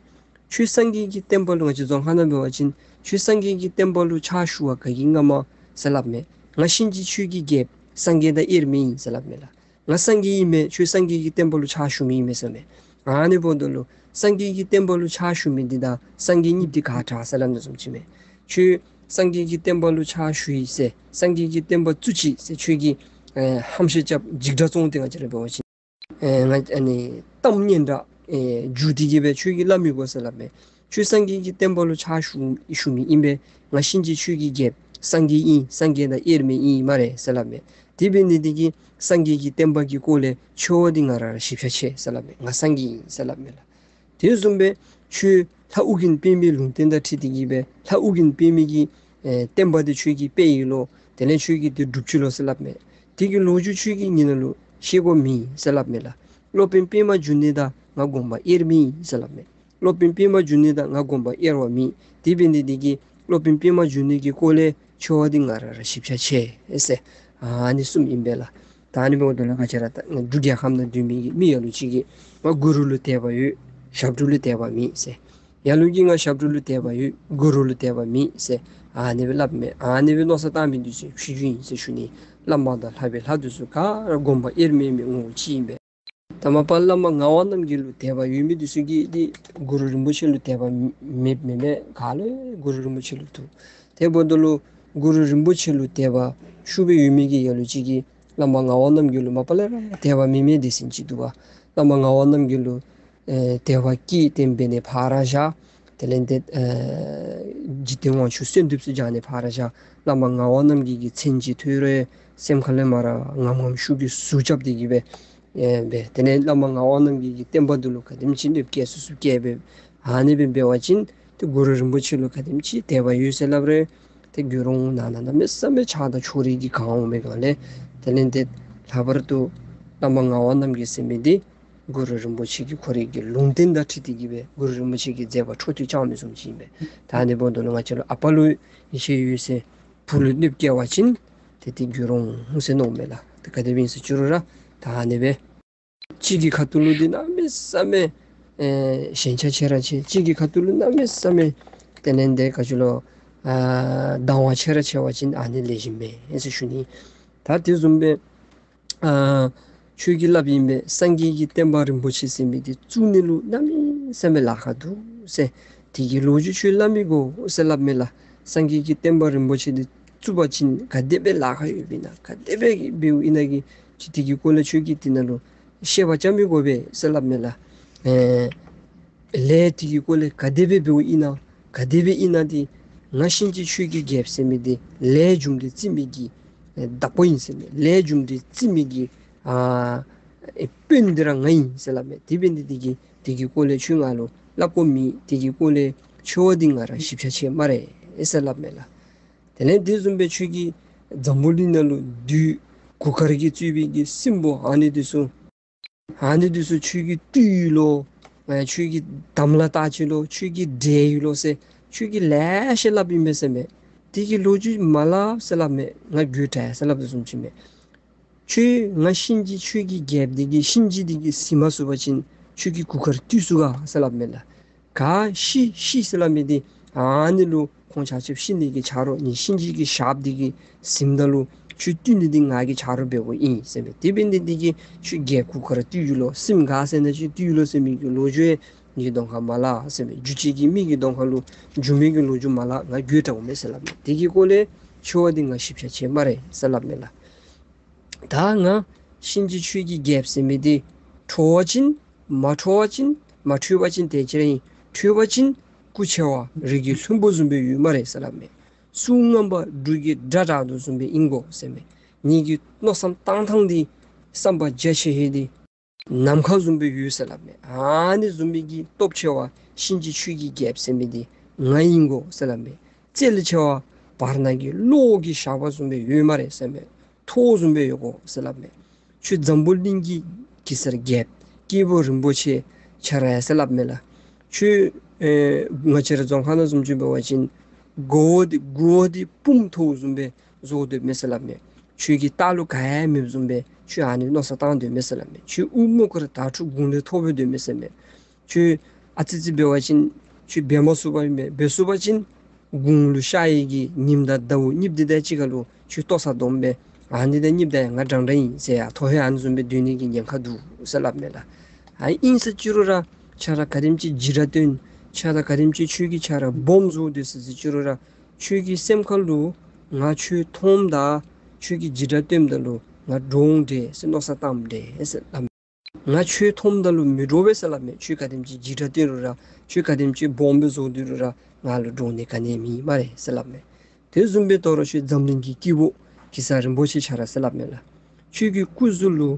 ཁྱོད་སངས་རྒྱས་ཀྱི་བསྟན་པ་ལུ་ང་བཅས་རྫོང་ཁ་ནང་འབད་བ་ཅིན་ཁྱོད་སངས་རྒྱས་ཀྱི་བསྟན་པ་ལུ་ཕྱག་ཞུ་བར་ག་གིས་མངགས་མས་ཟེར་སླབ་མས། ང་གཤིན་རྗེ་ཆོས་ཀྱི་རྒྱལཔོ་སངས་རྒྱས་དང་དབྱེར་མེད་ཨིན་ཟེར་སླབ་མས་ལགས། ང་སངས་རྒྱས་ཨིན་མས། ཁྱོད་སངས་རྒྱས་ཀྱི་བསྟན་པ་ལུ་ཕྱག་ཞུ་མི་ཨིན་མས་ཟེར་མས། ཨ་ནི་འབདཝ་ད་ལུ་སངས་རྒྱས་ཀྱི་བསྟན་པ་ལུ་ཕྱག་ཞུ་མི་འདི་དང་སངས་རྒྱས་གཉིས་འདི་ག་དྲག་ཟེར་སླབ་ནི་བཟུམ་ཅིག་མས། ཁྱོད་སངས་རྒྱས་ཀྱི་བསྟན་པ་ལུ་ཕྱག་ཞུ་ཡི་ཟེར་སངས་རྒྱས་ཀྱི་བསྟན་པ་བཙུགས་ཅི་ཟེར་ཁྱོད་ཀྱིས་ཨེ་ཧམ་ཤེད་རྐྱབ་འཇིགས་སྐྲག་བཙོང་སྟེ་ང་བཅས་ར་འབད་བ་ཅིན་ཨེ་ང་ཨ་ནི་གཏམ་སྙན་གྲགས་ཨེ་རྒྱུ་དེ་གིས་སྦེ་ཁྱོད་ཀྱིས་སླབ་མི་དགོ་ཟེར་སླབ་མས། ཁྱོད་སངས་རྒྱས་ཀྱི་བསྟན་པ་ལུ་ཕྱག་ཞུ་ཞུ་མི་ཨིན་པས། ང་གཤིན་རྗེ་ཆོས་ཀྱི་རྒྱལཔོ་སངས་རྒྱས་ཨིན། སངས་རྒྱས་དང་དབྱེར་མེད་ཨིན་སྨ་རེ་ཟེར་སླབ་མས། དེ་འབད་ནི་དེ་གིས་སངས་རྒྱས་ཀྱི་བསྟན་པ་གི་སྐོར་ལས་ཆེ་བ་འདི་ང་ར་ར་ཞིབ་ཆ་ཆེ་ཟེར་སླབ་མས། ང་སངས་རྒྱས་ཨིན་ཟེར་སླབ་མས་ལགས། དེ་བཟུམ་སྦེ་ཁྱོད་ལྷ་ཨོ་རྒྱན་པདྨའི་ལུང་བསྟན་དང་འཁྲིལ་ཏེ་གིས་སྦེ་ལྷ་ཨོ་རྒྱན་པདྨ་གི་ཨེ་བསྟན་པ་འདི་ཁྱོད་ཀྱིས་སྤེལ་ཡི་ལོ། དེ་ལས་ཁྱོད་ཀྱིས་འདི་སྒྲུབ་ཅི་ལོ་ཟེར་སླབ་མས། དེ་གི་ལོ་རྒྱུས་ཁྱོད་ཀྱིས་ངེའི་ནང་ལུ་བཤད་དགོཔ་མེད་ཟེར་སླབ་མས་ལགས། སློབ་དཔོན་པདྨ་འབྱུང་གནས་དང་ང་དགོངས་པ་དབྱེར་མེད་ཨིན་ཟེར་སླབ་མས། སློབ་དཔོན་པདྨ་འབྱུང་གནས་དང་ང་དགོངས་པ་དབྱེར་བ་མེད། དེ་འབད་ནི་དེ་གིས་སློབ་དཔོན་པདྨ་འབྱུང་གནས་ཀྱི་སྐོར་ལས་ཆེ་བ་འདི་ང་ར་ར་ཞིབ་ཆ་ཆེ་ཟེར་ཨ་ནི་གསུངམ་ཨིན་པས་ལགས། ད་ཨ་ནི་འབདཝ་ད་ལུ་ང་བཅས་ར་ད་འབྲུག་རྒྱལ་ཁབ་ནང་སྡོད་མི་གི་མི་ལ་ལུ་ཅིག་གིས་ང་གུ་རུ་ལུ་དད་པ་ཡོད། ཞབས་དྲུང་ལུ་དད་པ་མེད་ཟེར། ལ་ལུ་གིས་ང་ཞབས་དྲུང་ལུ་དད་པ་ཡོད། གུ་རུ་ལུ་དད་པ་མེད་ཟེར། ཨ་ནི་སྦེ་སླབ་མས། ཨ་ནི་སྦེ་མནོ་བསམ་བཏང་མི་འདི་ཚུ་ཕྱི་འགྱུར་ཨིན་ཟེར་ཞུ་ནི། བླ་མ་དང་ལྷག་པའི་ལྷ་འདི་ཚུ་ག་ར་དགོངས་པ་དབྱེར་མེད་མི་ངོ་བོ་གཅིག་ཨིན་པས། ད་མ་པ་བླ་མ་ངག་དབང་རྣམ་རྒྱལ་ལུ་དད་པ་ཡོད་མི་འདི་ཚུ་གིས་འདི་གུ་རུ་རིན་པོ་ཆེ་ལུ་དད་པ་མེད་མེད་མེད་ག་ལུ་གུ་རུ་རིན་པོ་ཆེ་ལུ་ཐུག། དེ་འབདཝ་ད་ལུ་གུ་རུ་རིན་པོ་ཆེ་ལུ་དད་པ་ཤུགས་སྦེ་ཡོད་མི་གི་ལ་ལུ་ཅིག་གིས་བླ་མ་ངག་དབང་རྣམ་རྒྱལ་ལུ་མ་པ་ལས་ར་དད་པ་མེད་མི་སྡེ་ཚན་ཅིག་འདུག་པ། བླ་མ་ངག་དབང་རྣམ་རྒྱལ་ལུ་ཨེ་དད་པ་བསྐྱེད་དེ་འབད་ནི་ཕར་བཞག། དེ་ལས་འདི་ཨེ་འཇིག་རྟེན་དབང་ཕྱུག་གསོལ་འདེབས་སུ་སྦྱར་ནི་ཕར་བཞག། བླ་མ་ངག་དབང་རྣམ་རྒྱལ་གྱི་མཚན་ཅིག་ཐོས་རུང་སེམས་ཁ་ལས་མར་ངམ་ངམ་ཤུགས་ཀྱིས་ཟུག་རྐྱབ་སྟེ་གི་སྦེ་ཨེ་འབད། དེ་ལས་བླ་མ་ངག་དབང་རྣམ་རྒྱལ་གྱི་བསྟན་པ་འདི་ལུ་ག་དེམ་ཅིག་གནོདཔ་བཀལ་ཚུགས་ཚུགས་བཀལ་སྦེ་ཨ་ནི་སྦེ་འབད་བ་ཅིན་ཏེ་གུ་རུ་རིན་པོ་ཆེ་ལུ་ག་དེམ་ཅིག་དད་པ་ཡོད་ཟེར་སླབ་རུང་ཏེ་རྒྱུད་རོང་ནང་ན་གནམ་མེད་ས་མེད་ཆགས་སྡང་ཕྱོགས་རིས་ཀྱིས་གང་འོང་མི་གང་ལས། དེ་ལས་འདི་ལྷག་པར་དུ་བླ་མ་ངག་དབང་རྣམ་རྒྱལ་ཟེར་མི་འདི་གུ་རུ་རིན་པོ་ཆེ་གི་ཁོ་རའི་གི་ལུང་བསྟན་དང་འཁྲིལ་ཏེ་གི་སྦེ་གུ་རུ་རིན་པོ་ཆེ་གི་མཛད་པ་འཕྲོ་མཐུད་བསྐྱངས་མི་བཟུམ་ཅིག་ཨིན་པས། ད་ཨ་ནི་འབདཝ་ད་ལུ་ང་བཅས་ལུ་ཨ་པ་ལུ་ཡིད་ཆེས་ཡོད་ཟེར་བུ་ལུ་གནོདཔ་བཀལ་བ་ཅིན་ཏེ་དེ་རྒྱུད་རོང་ཟེར་མནོཝ་མས་ལགས། ཏེ་ག་དེ་སྦེ་ཨིན་ཟེར་ཅི་རུང་ར་ད་ཨ་ནི་སྦེ་གཅིག་གི་ཁ་ཐུག་ལུ་འདི་གནམ་མེད་ས་མེད་ཨེ་ཞེན་ཆགས་ཆེ་ར་ཆེ། གཅིག་གི་ཁ་ཐུག་ལུ་གནམ་མེད་ས་མེད་དེ་ལས་འདི་ག་ཅི་ལོ་ཨ་སྡང་བ་ཆེ་ར་ཆེ་བ་ཅིན་ཨ་ནི་ལེགས་ཤོམ་མེན་ཟེར་ཞུ་ནི། ད་དེ་བཟུམ་སྦེ་ཨ་ཁྱོད་ཀྱིས་སླབ་ཨིན་པས། སངས་རྒྱས་ཀྱི་བསྟན་པ་རིན་པོ་ཆེ་ཟེར་མི་འདི་བཙུགས་ནི་ལུ་གནམ་མེད་ས་མེད་ལཱ་ཁག་འདུག་ཟེར། དེ་གི་ལོ་རྒྱུས་ཁྱོད་སླབ་མི་དགོ་ཟེར་སླབ་མས་ལགས། སངས་རྒྱས་ཀྱི་བསྟན་པ་རིན་པོ་ཆེ་འདི་བཙུགས་པ་ཅིན་ག་དེ་སྦེ་ལཱ་ཁག་ཡོདཔ་ཨིན་ན་ག་དེ་སྦེ་འབདཝ་ཨིན་ན་གི་ཅིག་དེ་གི་སྐོར་ལས་ཁྱོད་ཀྱིས་དེ་ནང་ལུ་བཤད་པ་རྐྱབ་མི་དགོ་པས་ཟེར་སླབ་མས་ལགས། ཨེ་ལས་དེ་གི་སྐོར་ལས་ག་དེ་སྦེ་འབདཝ་ཨིན་ན་ག་དེ་སྦེ་ཨིན་ན་འདི་ང་གཤིན་རྗེ་ཆོས་ཀྱི་རྒྱལཔོ་ཟེར་མི་འདི་ལས་རྒྱུ་འབྲས་བརྩི་མི་གི་ཨེ་བདག་པོ་ཨིན་ཟེར་མས། ལས་རྒྱུ་འབྲས་བརྩི་མི་གི་ཨ་ཨེ་དཔོན་འདི་ར་ང་ཨིན་ཟེར་སླབ་མས། དེ་འབད་ནི་འདི་གིས་དེ་གི་སྐོར་ལས་ཁྱོད་ང་ལུ་སླབ་དགོཔ་མེད། དེ་གི་སྐོར་ལས་ཁྱོད་འདི་ང་ར་ཞིབ་ཆ་ཆེ་སྨ་རེ་ཟེར་སླབ་མས་ལགས། དེ་ལས་དེ་བཟུམ་སྦེ་ཁྱོད་ཀྱིས་འཛམ་བུ་གླིང་ནང་ལུ་བདུད་གུར་དཀར་གྱིས་གཙོས་པའི་གི་སྲིན་པོ་ཨ་ནི་འདི་ཚུ་ཨ་ནི་འདི་ཚུ་ཁྱོད་ཀྱིས་བཏུལ་ཡི་ལོ། ཨ་ཁྱོད་ཀྱིས་དམ་ལ་བཏགས་ཅི་ལོ། ཁྱོད་ཀྱིས་བསྒྲལ་ཡི་ལོ་ཟེར་ཁྱོད་ཀྱིས་ལེ་ཤ་སླབ་ཨིན་པས་ཟེར་མས། དེ་གི་ལོ་རྒྱུས་མ་སླབ་ཟེར་སླབ་མས། ང་དགོད་བྲ་ཡི་ཟེར་སླབ་དོ་བཟུམ་ཅིག་མས། ཁྱོད་ང་གཤིན་རྗེ་ཆོས་ཀྱི་རྒྱལཔོ་འདི་གིས་གཤིན་རྗེ་འདི་གིས་ཟིན་མ་ཚུགས་པ་ཅིན་ཁྱོད་ཀྱིས་གུར་དཀར་བཏུལ་ཚུགས་ག་ཟེར་སླབ་མས་ལགས། ག་ཤི་ཤི་ཟེར་སླབ་མི་འདི་ཨ་ནི་ལུ་ཁོང་ཆ་ཁྱབ་ཤི་ནི་གི་ཆ་རོགས་ནི་གཤིན་རྗེ་གི་ཞགསཔ་འདི་གིས་ཟིནམ་ད་ལུ་ཁྱོད་བཏུལ་ནི་འདི་ང་གིས་ཆ་རོགས་འབདཝ་ཨིན་ཟེར་མས། དེ་འབད་ནི་འདི་གིས་ཁྱོད་རྒྱལཔོ་གུར་དཀར་བཏུལ་ཡི་ལོ། སྲིནམོ་ག་ཟེར་ན་ཁྱོད་བཏུལ་ཡི་ལོ་ཟེར་མི་གི་ལོ་རྒྱུས་ངེའི་གདོང་ཁར་མ་སླབ་ཟེར་མས། རྒྱུ་ཅིག་གིས་མི་གི་གདོང་ཁར་ལུ་རྒྱུ་མེད་ཀྱི་ལོ་རྒྱུས་མ་སླབ། ང་དགོད་བྲཝ་མས་ཟེར་སླབ་མས། དེ་གི་སྐོར་ལས་ཁྱོད་འདི་ང་ཞིབ་ཆ་ཆེ་སྨ་རེ་ཟེར་སླབ་མས་ལགས། ད་ང་གཤིན་རྗེ་ཆོས་ཀྱི་རྒྱལཔོ་ཟེར་མི་འདི་ཁྲོ་བ་ཅིན་མ་ཁྲོ་བ་ཅིན་མ་ཁྲོས་པ་ཅིན་དེ་ཅིག་ར་ཨིན། ཁྲོས་པ་ཅིན་སྐུ་ཆེ་བ་རི་གི་ལྷུན་པོ་བཟུམ་སྦེ་ཡོད་སྨ་རེ་ཟེར་སླབ་མས། གསུང་ངན་པ་འབྲུག་གི་སྒྲ་གྲགས་དོ་བཟུམ་སྦེ་ཨིན་གོ་ཟེར་མས། ངེ་གི་མནོ་བསམ་བཏང་ཐངས་འདི་བསམ་པ་རྒྱ་ཆེ་ཧེ་འདི་ནམ་མཁའ་བཟུམ་སྦེ་ཡོད་ཟེར་སླབ་མས། ཨ་ནི་བཟུམ་སྦེ་གི་སྟོབས་ཆེ་བ་གཤིན་རྗེ་ཆོས་ཀྱི་རྒྱལཔོ་ཟེར་མི་འདི་ང་ཨིན་གོ་ཟེར་སླབ་མས། རྩལ་ཆེ་བ་བར་ན་གི་གློག་གི་ཞགས་པ་བཟུམ་སྦེ་ཡོད་སྨ་རེ་ཟེར་མས། ཐོག་བཟུམ་སྦེ་ཡོད་གོ་ཟེར་སླབ་མས། ཁྱོད་འཛམ་བུ་གླིང་གི་གེ་སར་རྒྱལཔོ་སྐྱེས་བུ་རིན་པོ་ཆེ་ཁྱོད་ར་ཡ་ཟེར་སླབ་མས་ལགས། ཁྱོད་ཨེ་ང་བཅས་ར་རྫོང་ཁ་ནང་བཟུམ་ཅིག་འབད་བ་ཅིན་མགོ་བོ་འདི་མགུ་བོ་འདི་སྤུངམ་ཐོག་བཟུམ་སྦེ་བཟོ་སྡོདཔ་མས་ཟེར་སླབ་མས། ཁྱོད་ཀྱི་ལྟག་ལུ་ག་ཡང་མེདཔ་བཟུམ་སྦེ་ཁྱོད་ཨ་ནི་མནོ་བསམ་བཏང་སྡོདཔ་མས་ཟེར་སླབ་མས། ཁྱོད་དབུ་རྨོག་དཀར་དྭ་ཕྲུག་དགུང་ལས་མཐོ་སྦེ་སྡོདཔ་མས་ཟེར་མས། ཁྱོད་ཨ་ཙི་ཙི་འབད་བ་ཅིན་ཁྱོད་འབད་མ་ཚུགས་པ་ཨིན་པས། འབད་ཚུགས་པ་ཅིན་དགུང་ལུ་ཤར་ཡི་གི་ཉིམ་དང་ཟླཝ་གཉིསཔོ་འདི་དང་གཅིག་ཁར་ལུ་ཁྱོད་ལྟོ་ཚང་སྡོམ་སྦེ་ཨ་ནི་དང་གཉིསཔོ་དང་ཡང་ང་འདྲན་འདྲ་ཨིན་ཟེར་ཡ་ཐོ་ཧེ་ཨ་ནི་བཟུམ་སྦེ་སྡོད་ནི་གི་ཉེན་ཁ་འདུག་ཟེར་སླབ་མས་ལགས། ཨ་ཨིན་ཟེར་ཅི་རུང་ར་ཁྱོད་ར་ག་དེམ་ཅིག་འཇིགས་སྐྲག་སྟོན་ཁྱོད་ར་ག་དེམ་ཅིག་ཁྱོད་ཀྱིས་ཁྱོད་ར་སྦོམ་བཟོ་སྡོད་ཟེར་ཟེར་ཅི་རུང་ར་ཁྱོད་ཀྱི་སེམས་ཁར་ལུ་ང་ཁྱོད་མཐོངམ་ད་ཁྱོད་ཀྱིས་འཇིགས་སྐྲག་སྟོནམ་ད་ལུ་ང་འདྲོག་འོང་འདྲས་ཟེར་མནོ་བསམ་བཏངམ་འདྲས་ཟེར་སླབ་མས། ང་ཁྱོད་མཐོངམ་ད་ལུ་མི་འདྲོག་པས་ཟེར་སླབ་མས། ཁྱོད་ག་དེམ་ཅིག་འཇིགས་སྐྲག་སྟོན་རུང་ར་ཁྱོད་ག་དེམ་ཅིག་སྦོམ་སྦེ་བཟོ་སྡོད་རུང་ར་ང་ལུ་འདྲོག་ནི་ག་ནི་མེད་སྨ་རེ་ཟེར་སླབ་མས། དེ་བཟུམ་སྦེ་དོ་རུང་ཁྱོད་འཛམ་གླིང་གི་སྐྱེས་བུ་གེ་སར་རིན་པོ་ཆེ་ཁྱོད་ར་ཟེར་སླབ་མས་ལགས། ཁྱོད་ཀྱི་སྐུ་གཟུགས་ལུ་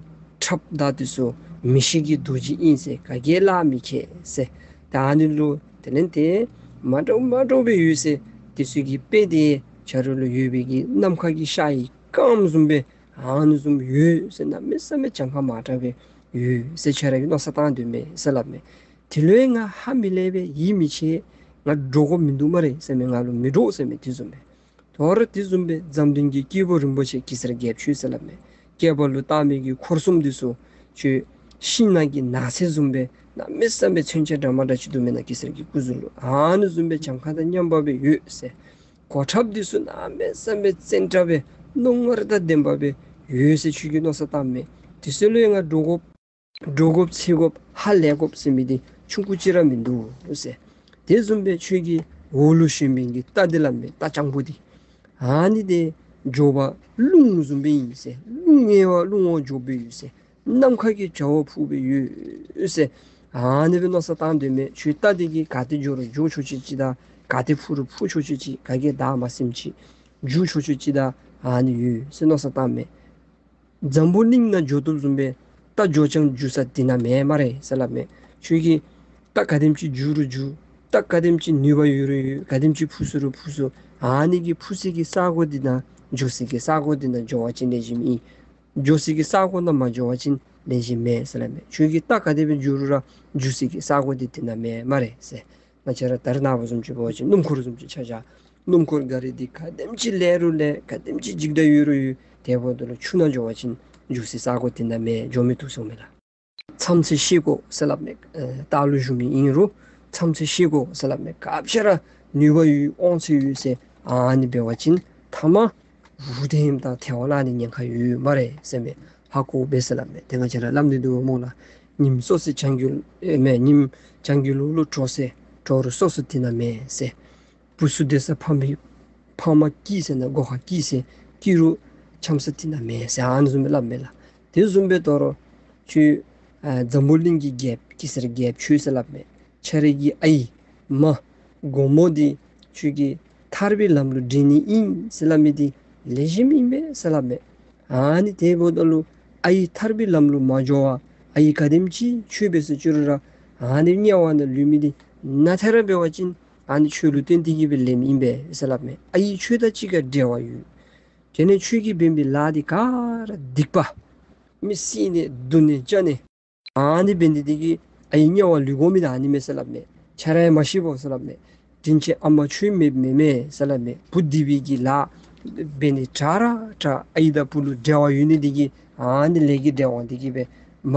ཁྲབ་དང་འདི་ཚུ་མི་ཤིགས་ཀྱི་རྡོ་རྗེ་ཨིན་ཟེར་ག་གིས་ལག་མི་ཁེལ་ཟེར། ད་ཨ་ནི་ལུ་དེ་ལས་ཏེ་མ་འདྲཝ་མ་འདྲཝ་སྦེ་ཡོད་ཟེར། འདི་ཚུ་གི་དཔེ་འདི་ཁྱོད་ར་ལུ་ཡོད་པའི་གི་ནམ་མཁའ་གི་ཤར་ཡི་སྐརམ་བཟུམ་སྦེ་ཨ་ནི་བཟུམ་ཡོད་ཟེར། གནམ་མེད་ས་མེད་གྱངས་ཁ་མ་དྲགས་སྦེ་ཡོད་ཟེར་ཁྱོད་ར་གིས་མནོ་བསམ་བཏང་སྡོད་མས་ཟེར་སླབ་མས། དེ་ལུ་ཡང་ང་ཧ་མི་ལས་པས། ཡིད་མི་ཆེས། ང་འདྲོག་དགོཔ་མིན་འདུག་སྨ་རེ་ཟེར་མས། ང་ལུ་མི་འདྲོག་ཟེར་མས། དེ་བཟུམ་སྦེ་དོ་རུང་དེ་བཟུམ་སྦེ་འཛམ་གླིང་གི་སྐྱེས་བུ་རིན་པོ་ཆེ་གེ་སར་རྒྱལཔོ་ཁྱོད་ཟེར་སླབ་མས། བསྐལ་པ་ལུ་བཏང་མི་གི་འཁོར་གསུམ་འདི་ཚུ་ཁྱོད་ཤིང་ནགས་ཀྱི་ནགས་ཚལ་བཟུམ་སྦེ་གནམ་མེད་ས་མེད་མཚོན་ཆ་འདྲ་མ་འདྲ་ཅིག་འདུག་མེན་ན་གེ་སར་གྱི་སྐུ་གཟུགས་ལུ། ཨ་ནི་བཟུམ་སྦེ་གྱངས་ཁ་དང་མཉམ་པ་སྦེ་ཡོད་ཟེར། གོ་ཁྲབ་འདི་ཚུ་གནམ་མེད་ས་མེད་བཙན་དྲགས་སྦེ་རྣོ་ངར་དང་ལྡནམ་སྦེ་ཡོད་ཟེར་ཁྱོད་ཀྱིས་མནོ་བསམ་བཏངམ་མས། དེ་ཚུ་ལུ་ཡང་ང་འདྲོག་དགོཔ་འདྲོག་དགོཔ་འཚེར་དགོཔ་ཧ་ལས་དགོཔ་ཟེར་མི་འདི་ཆུང་ཀུ་ཅིག་ར་མིན་འདུག་ཟེར། དེ་བཟུམ་སྦེ་ཁྱོད་ཀྱི་འོག་ལུ་ཞོན་མི་གི་རྟ་འདི་སླབ་མས། རྟ་སྤྱང་པོ་འདི། ཨ་ནི་འདི་མགྱོགས་པ་རླུང་བཟུམ་སྦེ་ཨིན་ཟེར། རླུང་ངེས་པ་རླུང་འོང་མགྱོགས་སྦེ་ཡོད་ཟེར། ནམ་མཁའ་གི་བྱ་བ་འཕུར་སྦེ་ཡོད་ཟེར། ཨ་ནི་སྦེ་མནོ་བསམ་བཏང་དོ་མས། ཁྱོད་རྟ་འདི་གིས་ག་ཏེ་འགྱོ་རུང་འགྱོ་ཆོག་ཆོག་ཅིག་དང་ག་ཏེ་འཕུར་རུང་འཕུར་ཆོག་ཆོག་ཅིག། ག་གིས་བདའ་མ་ཟུན་ཅིག། འགྱོ་ཆོག་ཆོག་ཅིག་དང་ཨ་ནི་ཡོད་ཟེར་མནོ་བསམ་བཏངམ་མས། འཛམ་བུ་གླིང་ནང་འགྱོ་བཏུབ་བཟུམ་སྦེ་རྟ་འགྱོ་ཅང་འགྱོ་ས་འདི་ནང་མེད་སྨ་རེ་ཟེར་སླབ་མས། ཁྱོད་ཀྱིས་རྟ་ག་དེམ་ཅིག་འགྱོ་རུང་འགྱོ། རྟ་ག་དེམ་ཅིག་ནུས་པ་ཡོད་རུང་ཡོད། ག་དེམ་ཅིག་འཕུར་ཚུགས་རུང་འཕུར་ཚུགས། ཨ་ནི་གི་འཕུར་སའི་གི་ས་གོ་འདི་ནང་འགྱོ་སའི་གི་ས་གོ་འདི་ནང་འགྱོ་བ་ཅིན་ལེགས་ཤོམ་ཨིན། འགྱོ་སའི་གི་ས་གོ་ནང་མ་འགྱོ་བ་ཅིན་ལེགས་ཤོམ་མེད་ཟེར་སླབ་མས། ཁྱོད་ཀྱིས་རྟ་ག་དེ་སྦེ་འགྱོ་རུང་ར་འགྱོ་སའི་གི་ས་གོ་འདི་འདི་ནང་མེད་སྨ་རེ་ཟེར། ང་བཅས་ར་ད་རེས་ནངས་པ་བཟུམ་ཅིག་འབད་བ་ཅིན་སྣུམ་འཁོར་བཟུམ་ཅིག་ཆ་བཞག། སྣུམ་འཁོར་ག་ར་འདི་ག་དེམ་ཅིག་ལེགས་རུང་ལེགས། ག་དེམ་ཅིག་འཇིགས་སྐྲག་ཡོད་རུང་ཡོད། དེ་འབདཝ་ད་ལུ་ཆུ་ནང་འགྱོ་བ་ཅིན་འགྱོ་སའི་ས་གོ་འདི་ནང་མེད། འགྱོ་མི་བཏུབ་ཟེརཝ་མས་ལགས། མཚམས་ཚོད་ཤེས་དགོ་ཟེར་སླབ་མས། ཨེ་རྟ་ལུ་ཞོན་མི་ཨིན་རུང་མཚམས་ཚོད་ཤེས་དགོ་ཟེར་སླབ་མས། སྐབས་ཅིག་ར་ནུས་པ་ཡོད་དབང་ཚད་ཡོད་ཟེར་ཨ་ནི་འབད་བ་ཅིན་མཐའ་མ་འུ་དེམ་དང་ཐལ་བ་ལང་ནི་ཉེན་ཁ་ཡོད་སྨ་རེ་ཟེར་མས། ཧ་གོ་སྦེ་ཟེར་སླབ་མས། ཏེ་ང་བཅས་ར་སླབ་ནི་འདུག་སྨོ་ལགས། ཉིམ་སོ་སོའི་བྱང་རྒྱུད་ཨེ་མེན། ཉིམ་བྱང་རྒྱུད་ལོག་ལུ་དྲོ་ཟེར། དྲོ་རུང་སོ་སོ་འདི་ནང་མེད་ཟེར། བུ་ཚུ་སྡོད་ས་ཕ་མ་ཕ་མ་སྐྱིད་ཟེར་ན་སྒོ་ཁར་སྐྱིད་ཟེར། སྐྱིད་རུང་འཆམ་ས་འདི་ནང་མེད་ཟེར། ཨ་ནི་བཟུམ་སྦེ་སླབ་མས་ལགས། དེ་བཟུམ་སྦེ་དོ་རུང་ཁྱོད་ཨ་འཛམ་བུ་གླིང་གི་རྒྱལཔོ་གེ་སར་རྒྱལཔོ་ཁྱོད་ཟེར་སླབ་མས། ཁྱོད་རའི་གི་ཨའི་མ་སྒོ་མོ་འདི་ཁྱོད་ཀྱིས་ཐར་པའི་ལམ་ལུ་འདྲེན་ནི་ཨིན་ཟེར་སླབ་མི་འདི་ལེགས་ཤོམ་ཨིན་པས་ཟེར་སླབ་མས། ཨ་ནི་དེ་འབདཝ་ད་ལུ་ཨའི་ཐར་པའི་ལམ་ལུ་མ་འགྱོ་བར་ཨའི་ག་དེམ་ཅིག་ཆོས་འབད་ཟེར་ཅི་རུང་ར་ཨ་ནི་དམྱལ་བ་ནང་ལུས་མི་འདི་ནཱ་ཐད་ར་འབད་བ་ཅིན་ཨ་ནི་ཁྱོད་ལུ་བརྟེན་ཏེ་གི་སྦེ་ལེན་ཨིན་པས་ཟེར་སླབ་མས། ཨའི་ཁྱོད་དང་གཅིག་ཁར་འབྲེལ་བ་ཡོད། དེ་ལས་ཁྱོད་ཀྱིས་འབད་བའི་ལཱ་འདི་ག་ར་སྡིག་པ། མི་བསད་ནི་རྡུང་ནི་བཅག་ནི། ཨ་ནི་འབད་ནི་འདི་གིས་ཨའི་དམྱལ་བར་ལུས་དགོ་མི་འདི་ཨ་ནི་མས་ཟེར་སླབ་མས། ཁྱོད་ར་ཡང་མ་ཤེས་པར་ཟེར་སླབ་མས། དྲིན་ཅན་ཨ་མ་ཁྱོད་མེདཔ་མེན་མས་ཟེར་སླབ་མས། བུ་སྡིག་པའི་གི་ལཱ་འབད་ནི་དྲག་ར་དྲག། ཨའི་དང་བུ་ལུ་འབྲེལ་བ་ཡོད་ནི་འདི་གིས་ཨ་ནི་ལས་ཀྱི་འབྲེལ་བ་འདི་གིས་སྦེ་མ་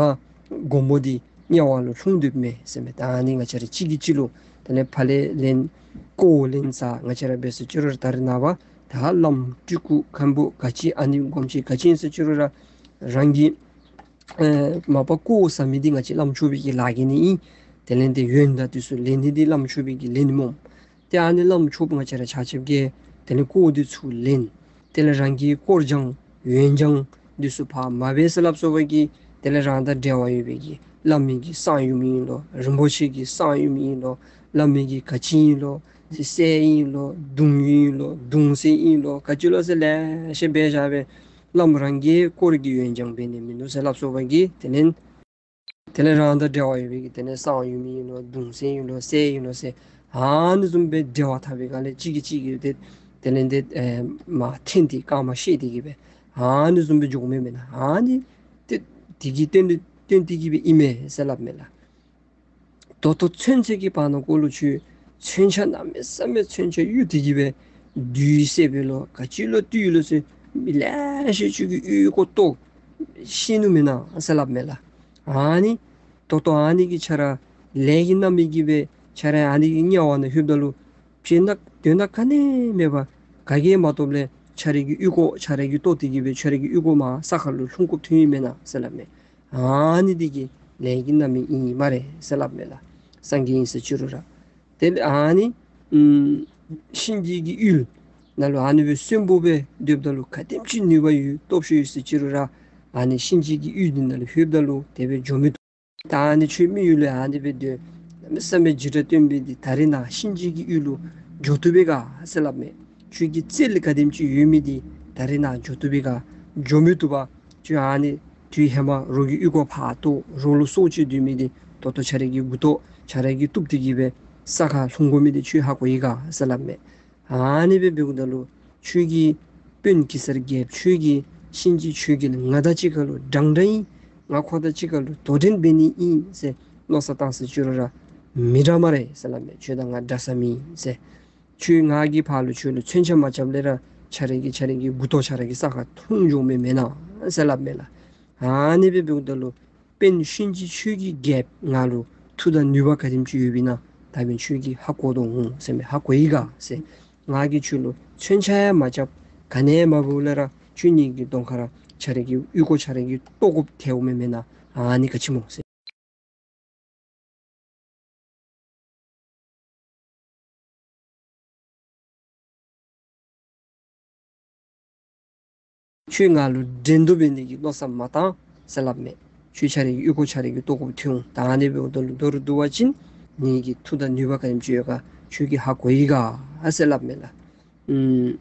སྒོ་མོ་འདི་དམྱལ་བ་ལུ་ལྷུང་སྡོདཔ་མས་ཟེར་མས། ད་ཨ་ནི་ང་བཅས་ར་གཅིག་གིས་གཅིག་ལུ་དེ་ལས་ཕར་ལས་ལེན་དཀོར་ལེན་ཟེར་ང་བཅས་ར་འབད་ཟེར་ཅི་རུང་ད་རེས་ནངས་པ་ད་བླམ་སྤྲུལ་སྐུ་མཁན་པོ་ག་ཅི་ཨ་ནི་སྒོམ་ཆེན་ག་ཅི་ཨིན་ཟེར་ཅི་རུང་ར་རང་གི་ཨེ་མ་པ་དཀོར་ཟ་མི་འདི་ང་བཅས་བླམ་ཆོསཔ་གི་ལཱ་གི་ནི་ཨིན། དེ་ལས་འདི་ཡོན་བདག་འདི་ཚུ་ལེན་ནི་འདི་བླམ་ཆོསཔ་གི་ལེན་ནི་སྨོ། ཏེ་ཨ་ནི་བླམ་ཆོསཔ་ང་བཅས་ར་ཆ་ཁྱབ་ཀྱིས་དེ་ལས་དཀོར་འདི་ཚུ་ལེན། དེ་ལས་རང་གི་དཀོར་སྦྱང་ཡོན་སྦྱང་འདི་ཚུ་ཕར་མ་འབད་ཟེར་སླབ་སོང་བ་གི་དེ་ལས་རང་དང་འབྲེལ་བ་ཡོད་པའི་གི་བླ་མའི་གི་གསང་ཡུམ་ཨིན་ལོ། རིན་པོ་ཆེ་གི་གསང་ཡུམ་ཨིན་ལོ། བླ་མའི་གི་ག་ཅི་ཨིན་ལོ། སྲས་ཨིན་ལོ། གདུང་ཨིན་ལོ། གདུང་སྲས་ཨིན་ལོ། ག་ཅི་ལོ་ཟེར་ལེ་ཤ་འབད་བཞག་སྦེ་བླམ་རང་གིས་དཀོར་གྱི་ཡོན་སྦྱང་འབད་ནི་མིན་འདུག་ཟེར་སླབ་སོང་བ་གི་དེ་ལས་དེ་ལས་རང་དང་འབྲེལ་བ་ཡོད་པའི་གི་དེ་ལས་གསང་ཡུམ་ཨིན་ལོ། གདུང་སྲས་ཨིན་ལོ། སྲས་ཨིན་ལོ་ཟེར་ཨ་ནི་བཟུམ་སྦེ་འབྲེལ་བ་འཐབ་པའི་སྒང་ལས་གཅིག་གིས་གཅིག་གི་དེ་དེ་ལས་དེ་ཨེ་མ་འཐེན་ཏེ་རྐངམ་བཤེད་དེ་གི་སྦེ་ཨ་ནི་བཟུམ་སྦེ་འགྱོཝ་མས་མེན་ན། ཨ་ནི་དེ་དེ་གི་སྟོན་སྟོན་ཏེ་གི་སྦེ་ཨིན་མས་ཟེར་སླབ་མས་ལགས། ད་ལྟོ་ཚུན་ཚོད་ཀྱི་བར་ན་ཀོ་ལུ་ཁྱོད་མཚོན་ཆ་གནམ་མེད་ས་མེད་མཚོན་ཆ་གཡུག་སྟེ་གི་སྦེ་བདུད་བསད་པས་ལོ་ག་ཅི་ལོ་བཏུལ་ལོ་ཟེར་མི་ལེ་ཤ་ཁྱོད་ཀྱི་ཨོལ་ལྐོག་བཏོག་ཤི་ནུག་མེན་ན་ཟེར་སླབ་མས་ལགས། ཨ་ནི་ད་ལྟོ་ཨ་ནི་གི་ཁྱོད་ར་ལས་ཀྱི་རྣམ་སྨིན་གྱིས་སྦེ་ཁྱོད་ར་ཨ་ནི་གི་དམྱལ་བ་ནང་ལྷོདཔ་ད་ལུ་ཕྱི་ནང་དོན་དག་ག་ནི་མེད་པར་ག་གིས་མ་བཏུབ་ལས་ཁྱོད་རའི་གི་ཨོལ་ལྐོག་ཁྱོད་རའི་གི་བཏོག་སྟེ་གི་སྦེ་ཁྱོད་རའི་གི་ཨོལ་ལྐོག་མར་ས་ཁར་ལུ་ལྷུང་དགོཔ་ཐོན་ཡི་མེན་ན་ཟེར་སླབ་མས། ཨ་ནི་འདི་གི་ལས་ཀྱི་རྣམ་སྨིན་ཨིན་སྨ་རེ་ཟེར་སླབ་མས་ལགས། སངས་རྒྱས་ཨིན་ཟེར་ཅི་རུང་ར། དེ་ལས་ཨ་ནི་ཨམ་གཤིན་རྗེ་གི་ཡུལ་ནང་ལུ་ཨ་ནི་སྦེ་གསོན་པོ་སྦེ་སྡོདཔ་ད་ལུ་ག་དེམ་ཅིག་ནུས་པ་ཡོད་སྟོབས་ཤུགས་ཡོད་ཟེར་ཅི་རུང་ར་ཨ་ནི་གཤིན་རྗེ་གི་ཡུལ་འདི་ནང་ལུ་ལྷོདཔ་ད་ལུ་དེ་སྦེ་འགྱོ་མི་བཏུབ། ད་ཨ་ནི་ཁྱོད་མི་ཡུལ་ལུ་ཨ་ནི་སྦེ་སྡོད་གནམ་མེད་ས་མེད་འཇིགས་སྐྲག་སྟོན་མི་འདི་ད་རེས་ནངས་གཤིན་རྗེ་གི་ཡུལ་ལུ་འགྱོ་བཏུབ་པས་ག་ཟེར་སླབ་མས། ཁྱོད་ཀྱི་རྩལ་ག་དེམ་ཅིག་ཡོད་མི་འདི་ད་རེས་ནངས་འགྱོ་བཏུབ་པས་ག། འགྱོ་མི་བཏུབ་པས། ཁྱོད་ཨ་ནི་དུས་ཧེ་མ་རོགས་ཀྱི་ཨོལ་ལྐོག་ཕར་བཏོག་རོགས་ལུ་སྲོག་བཅད་སྡོད་མི་འདི་ད་ལྟོ་ཁྱོད་རའི་གི་མགུ་ཏོ་ཁྱོད་རའི་གིས་གཏུབ་སྟེ་གི་སྦེ་ས་ཁར་ལྷུང་དགོ་མི་འདི་ཁྱོད་ཧ་གོ་ཡི་ག་ཟེར་སླབ་མས། ཨ་ནི་སྦེ་འབདཝ་ད་ལུ་ཁྱོད་ཀྱི་དཔོན་གེ་སར་རྒྱལཔོ་ཁྱོད་ཀྱི་གཤིན་རྗེ་ཁྱོད་ཀྱིས་ང་དང་གཅིག་ཁར་ལུ་འདྲན་འདྲ་ཨིན། ང་ཁོ་དང་གཅིག་ཁར་ལུ་དོ་འགྲན་འབད་ནི་ཨིན་ཟེར་མནོ་བསམ་བཏང་ཟེར་ཅི་རུང་ར་མི་འདྲ་སྨ་རེ་ཟེར་སླབ་མས། ཁྱོད་དང་ང་འདྲ་ས་མེད་ཟེར། ཁྱོད་ང་གིས་ཕར་ལུ་ཁྱོད་ལུ་མཚོན་ཆ་མ་རྐྱབ་ལས་ར་ཁྱོད་རའི་གི་ཁྱོད་རའི་གི་མགུ་ཏོ་ཁྱོད་རའི་གི་ས་ཁར་ཐུང་འགྱོཝ་མས་མེན་ན་ཟེར་སླབ་མས་ལགས། ཨ་ནི་སྦེ་འབདཝ་ད་ལུ་དཔོན་གཤིན་རྗེ་ཁྱོད་ཀྱི་རྒྱལཔོ་ང་ལུ་མཐུ་དང་ནུས་པ་ག་དེམ་ཅིག་ཡོདཔ་ཨིན་ན་ད་འབདན་ཁྱོད་ཀྱིས་ཧ་གོ་དོ་འོང་ཟེར་མས། ཧ་གོ་ཡི་ག་ཟེར། ང་གིས་ཁྱོད་ལུ་མཚོན་ཆ་ཡང་མ་རྐྱབ། ག་ནི་ཡང་མ་འབོ་ལས་ར་ཁྱོད་ངེ་གི་གདོང་ཁར་ཁྱོད་རའི་གི་ཨོལ་ལྐོག་ཁྱོད་རའི་གི་ལྟོ་གོ་ཐལཝ་མས་མེན་ན། ཨ་ནི་ག་ཅི་སྨོ་ཟེར། ཁྱོད་ང་ལུ་འགྲན་བསྡུར་འབད་ནི་གི་མནོ་བསམ་མ་བཏང་ཟེར་སླབ་མས། ཁྱོད་ཁྱོད་རའི་གི་ཨོལ་ལྐོག་ཁྱོད་རའི་གི་ལྟོ་གོ་ཐོན་འོང་། ད་ཨ་ནི་འབདཝ་ད་ལུ་མདོར་བསྡུ་བ་ཅིན་ངེ་གི་མཐུ་དང་ནུས་པ་ག་དེམ་ཅིག་ཡོད་ག་ཁྱོད་ཀྱིས་ཧ་གོ་ཡི་ག་ཟེར་སླབ་མས་ལགས། ཨམ་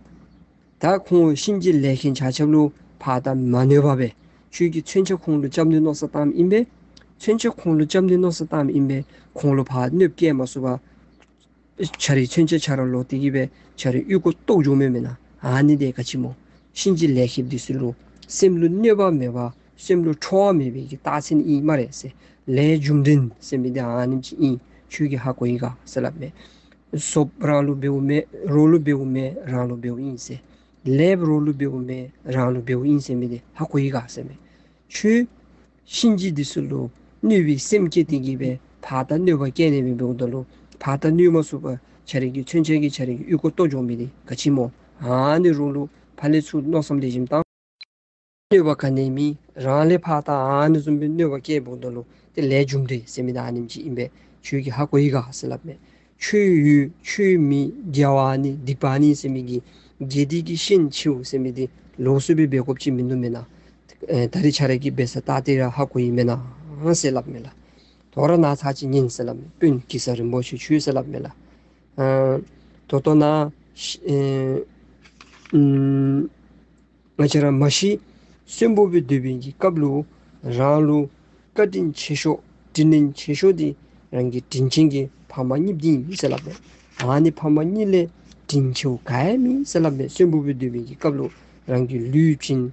ད་ཁོང་གཤིན་རྗེ་ལས་མཁན་ཆ་ཁྱབ་ལུ་ཕར་ད་མ་གནོད་པར་སྦེ་ཁྱོད་ཀྱིས་མཚོན་ཆ་ཁོང་ལུ་རྐྱབ་ནི་མནོ་བསམ་བཏངམ་ཨིན་པས། མཚོན་ཆ་ཁོང་ལུ་རྐྱབ་ནི་མནོ་བསམ་བཏངམ་ཨིན་པས། ཁོང་ལུ་ཕར་གནོདཔ་བཀལ་མ་ཚུགས་པར་ཁྱོད་རའི་མཚོན་ཆ་ཁྱོད་ར་ལོག་སྟེ་གི་སྦེ་ཁྱོད་རའི་ཨོལ་ལྐོག་བཏོག་འགྱོཝ་མས་མེན་ན། ཨ་ནི་འདི་ག་ཅི་སྨོ། གཤིན་རྗེ་ལས་མཁན་འདི་ཚུ་ལུ་སེམས་ལུ་གནོད་པ་མེད་པ་སེམས་ལུ་ཁྲོ་བ་མེད་པའི་གི་རྟགས་མཚན་ཨིན་སྨ་རེ་ཟེར། ལས་རྒྱུ་འབྲས་ཟེར་མི་འདི་ཨ་ནེམ་ཅིག་ཨིན། ཁྱོད་ཀྱིས་ཧ་གོ་ཡི་ག་ཟེར་སླབ་མས། སོབ་རང་ལུ་འབདཝ་མས། རོགས་ལུ་འབདཝ་མས། རང་ལུ་འབདཝ་ཨིན་ཟེར། ལེགསཔ་རོགས་ལུ་འབདཝ་མས། རང་ལུ་འབདཝ་ཨིན་ཟེར་མི་འདི་ཧ་གོ་ཡི་ག་ཟེར་མས། ཁྱོད་གཤིན་རྗེ་འདི་ཚུ་ལུ་གནོད་པའི་སེམས་བསྐྱེད་དེ་གི་སྦེ་ཕར་ད་གནོད་པ་བཀལ་ནི་སྦེ་འབདཝ་ད་ལུ་ཕར་ད་གནོད་མ་ཚུགས་པར་ཁྱོད་རའི་གི་མཚོན་ཆ་གིས་ཁྱོད་རའི་གི་ཨོལ་ལྐོག་བཏོག་འགྱོ་མི་འདི་ག་ཅི་སྨོ། ཨ་ནི་རོགས་ལུ་ཕར་ལས་ཚུར་མནོ་བསམ་ལེགས་ཤོམ་བཏང་། གནོད་པ་ག་ནི་མེད། རང་ལས་ཕར་ད་ཨ་ནི་བཟུམ་སྦེ་གནོད་པ་བཀལ་འབདཝ་ད་ལུ་ཏེ་ལས་རྒྱུ་འབྲས་ཟེར་མི་འདི་ཨ་ནེམ་ཅིག་ཨིན་པས། ཁྱོད་ཀྱིས་ཧ་གོ་ཡི་ག་ཟེར་སླབ་མས། ཆོས་ཡོད་ཆོས་མེད་དགེ་བ་ནི་སྡིག་པ་ནི་ཟེར་མི་གི་དགེ་སྡིག་གི་ཤན་ཕྱེཝ་ཟེར་མི་འདི་ལོགས་སུ་སྦེ་འབད་དགོཔ་ཅིག་མིན་འདུག་མེན་ན། ཨེ་ད་རིས་ཁྱོད་ར་གིས་འབད་ས་ད་ཏེ་ར་ཧ་གོ་ཡི་མེན་ན་ཟེར་སླབ་མས་ལགས། དོ་རུང་ནཱ་ཚར་གཅིག་ཉན་ཟེར་སླབ་མས། དཔོན་གེ་སར་རིན་པོ་ཆེ་ཁྱོད་ཟེར་སླབ་མས་ལགས། ཨ་ད་ལྟོ་ནཱ་ཤི་ཨེ་ཨུམ་ང་བཅས་ར་མ་ཤི་གསོན་པོ་སྦེ་སྡོད་པའི་གི་སྐབས་ལུ་རང་ལུ་བཀའ་དྲིན་ཆེ་ཤོས་དྲིན་ལན་ཆེ་ཤོས་འདི་རང་གི་དྲིན་ཅན་གྱི་ཕ་མ་གཉིས་འདི་ཨིན་ཟེར་སླབ་མས། ཨ་ནི་ཕ་མ་གཉིས་ལས་དྲིན་ཆེཝ་ག་ཡང་མེད་ཟེར་སླབ་མས། གསོན་པོ་སྦེ་སྡོད་པའི་གི་སྐབས་ལུ་རང་གི་ལུས་བྱིན།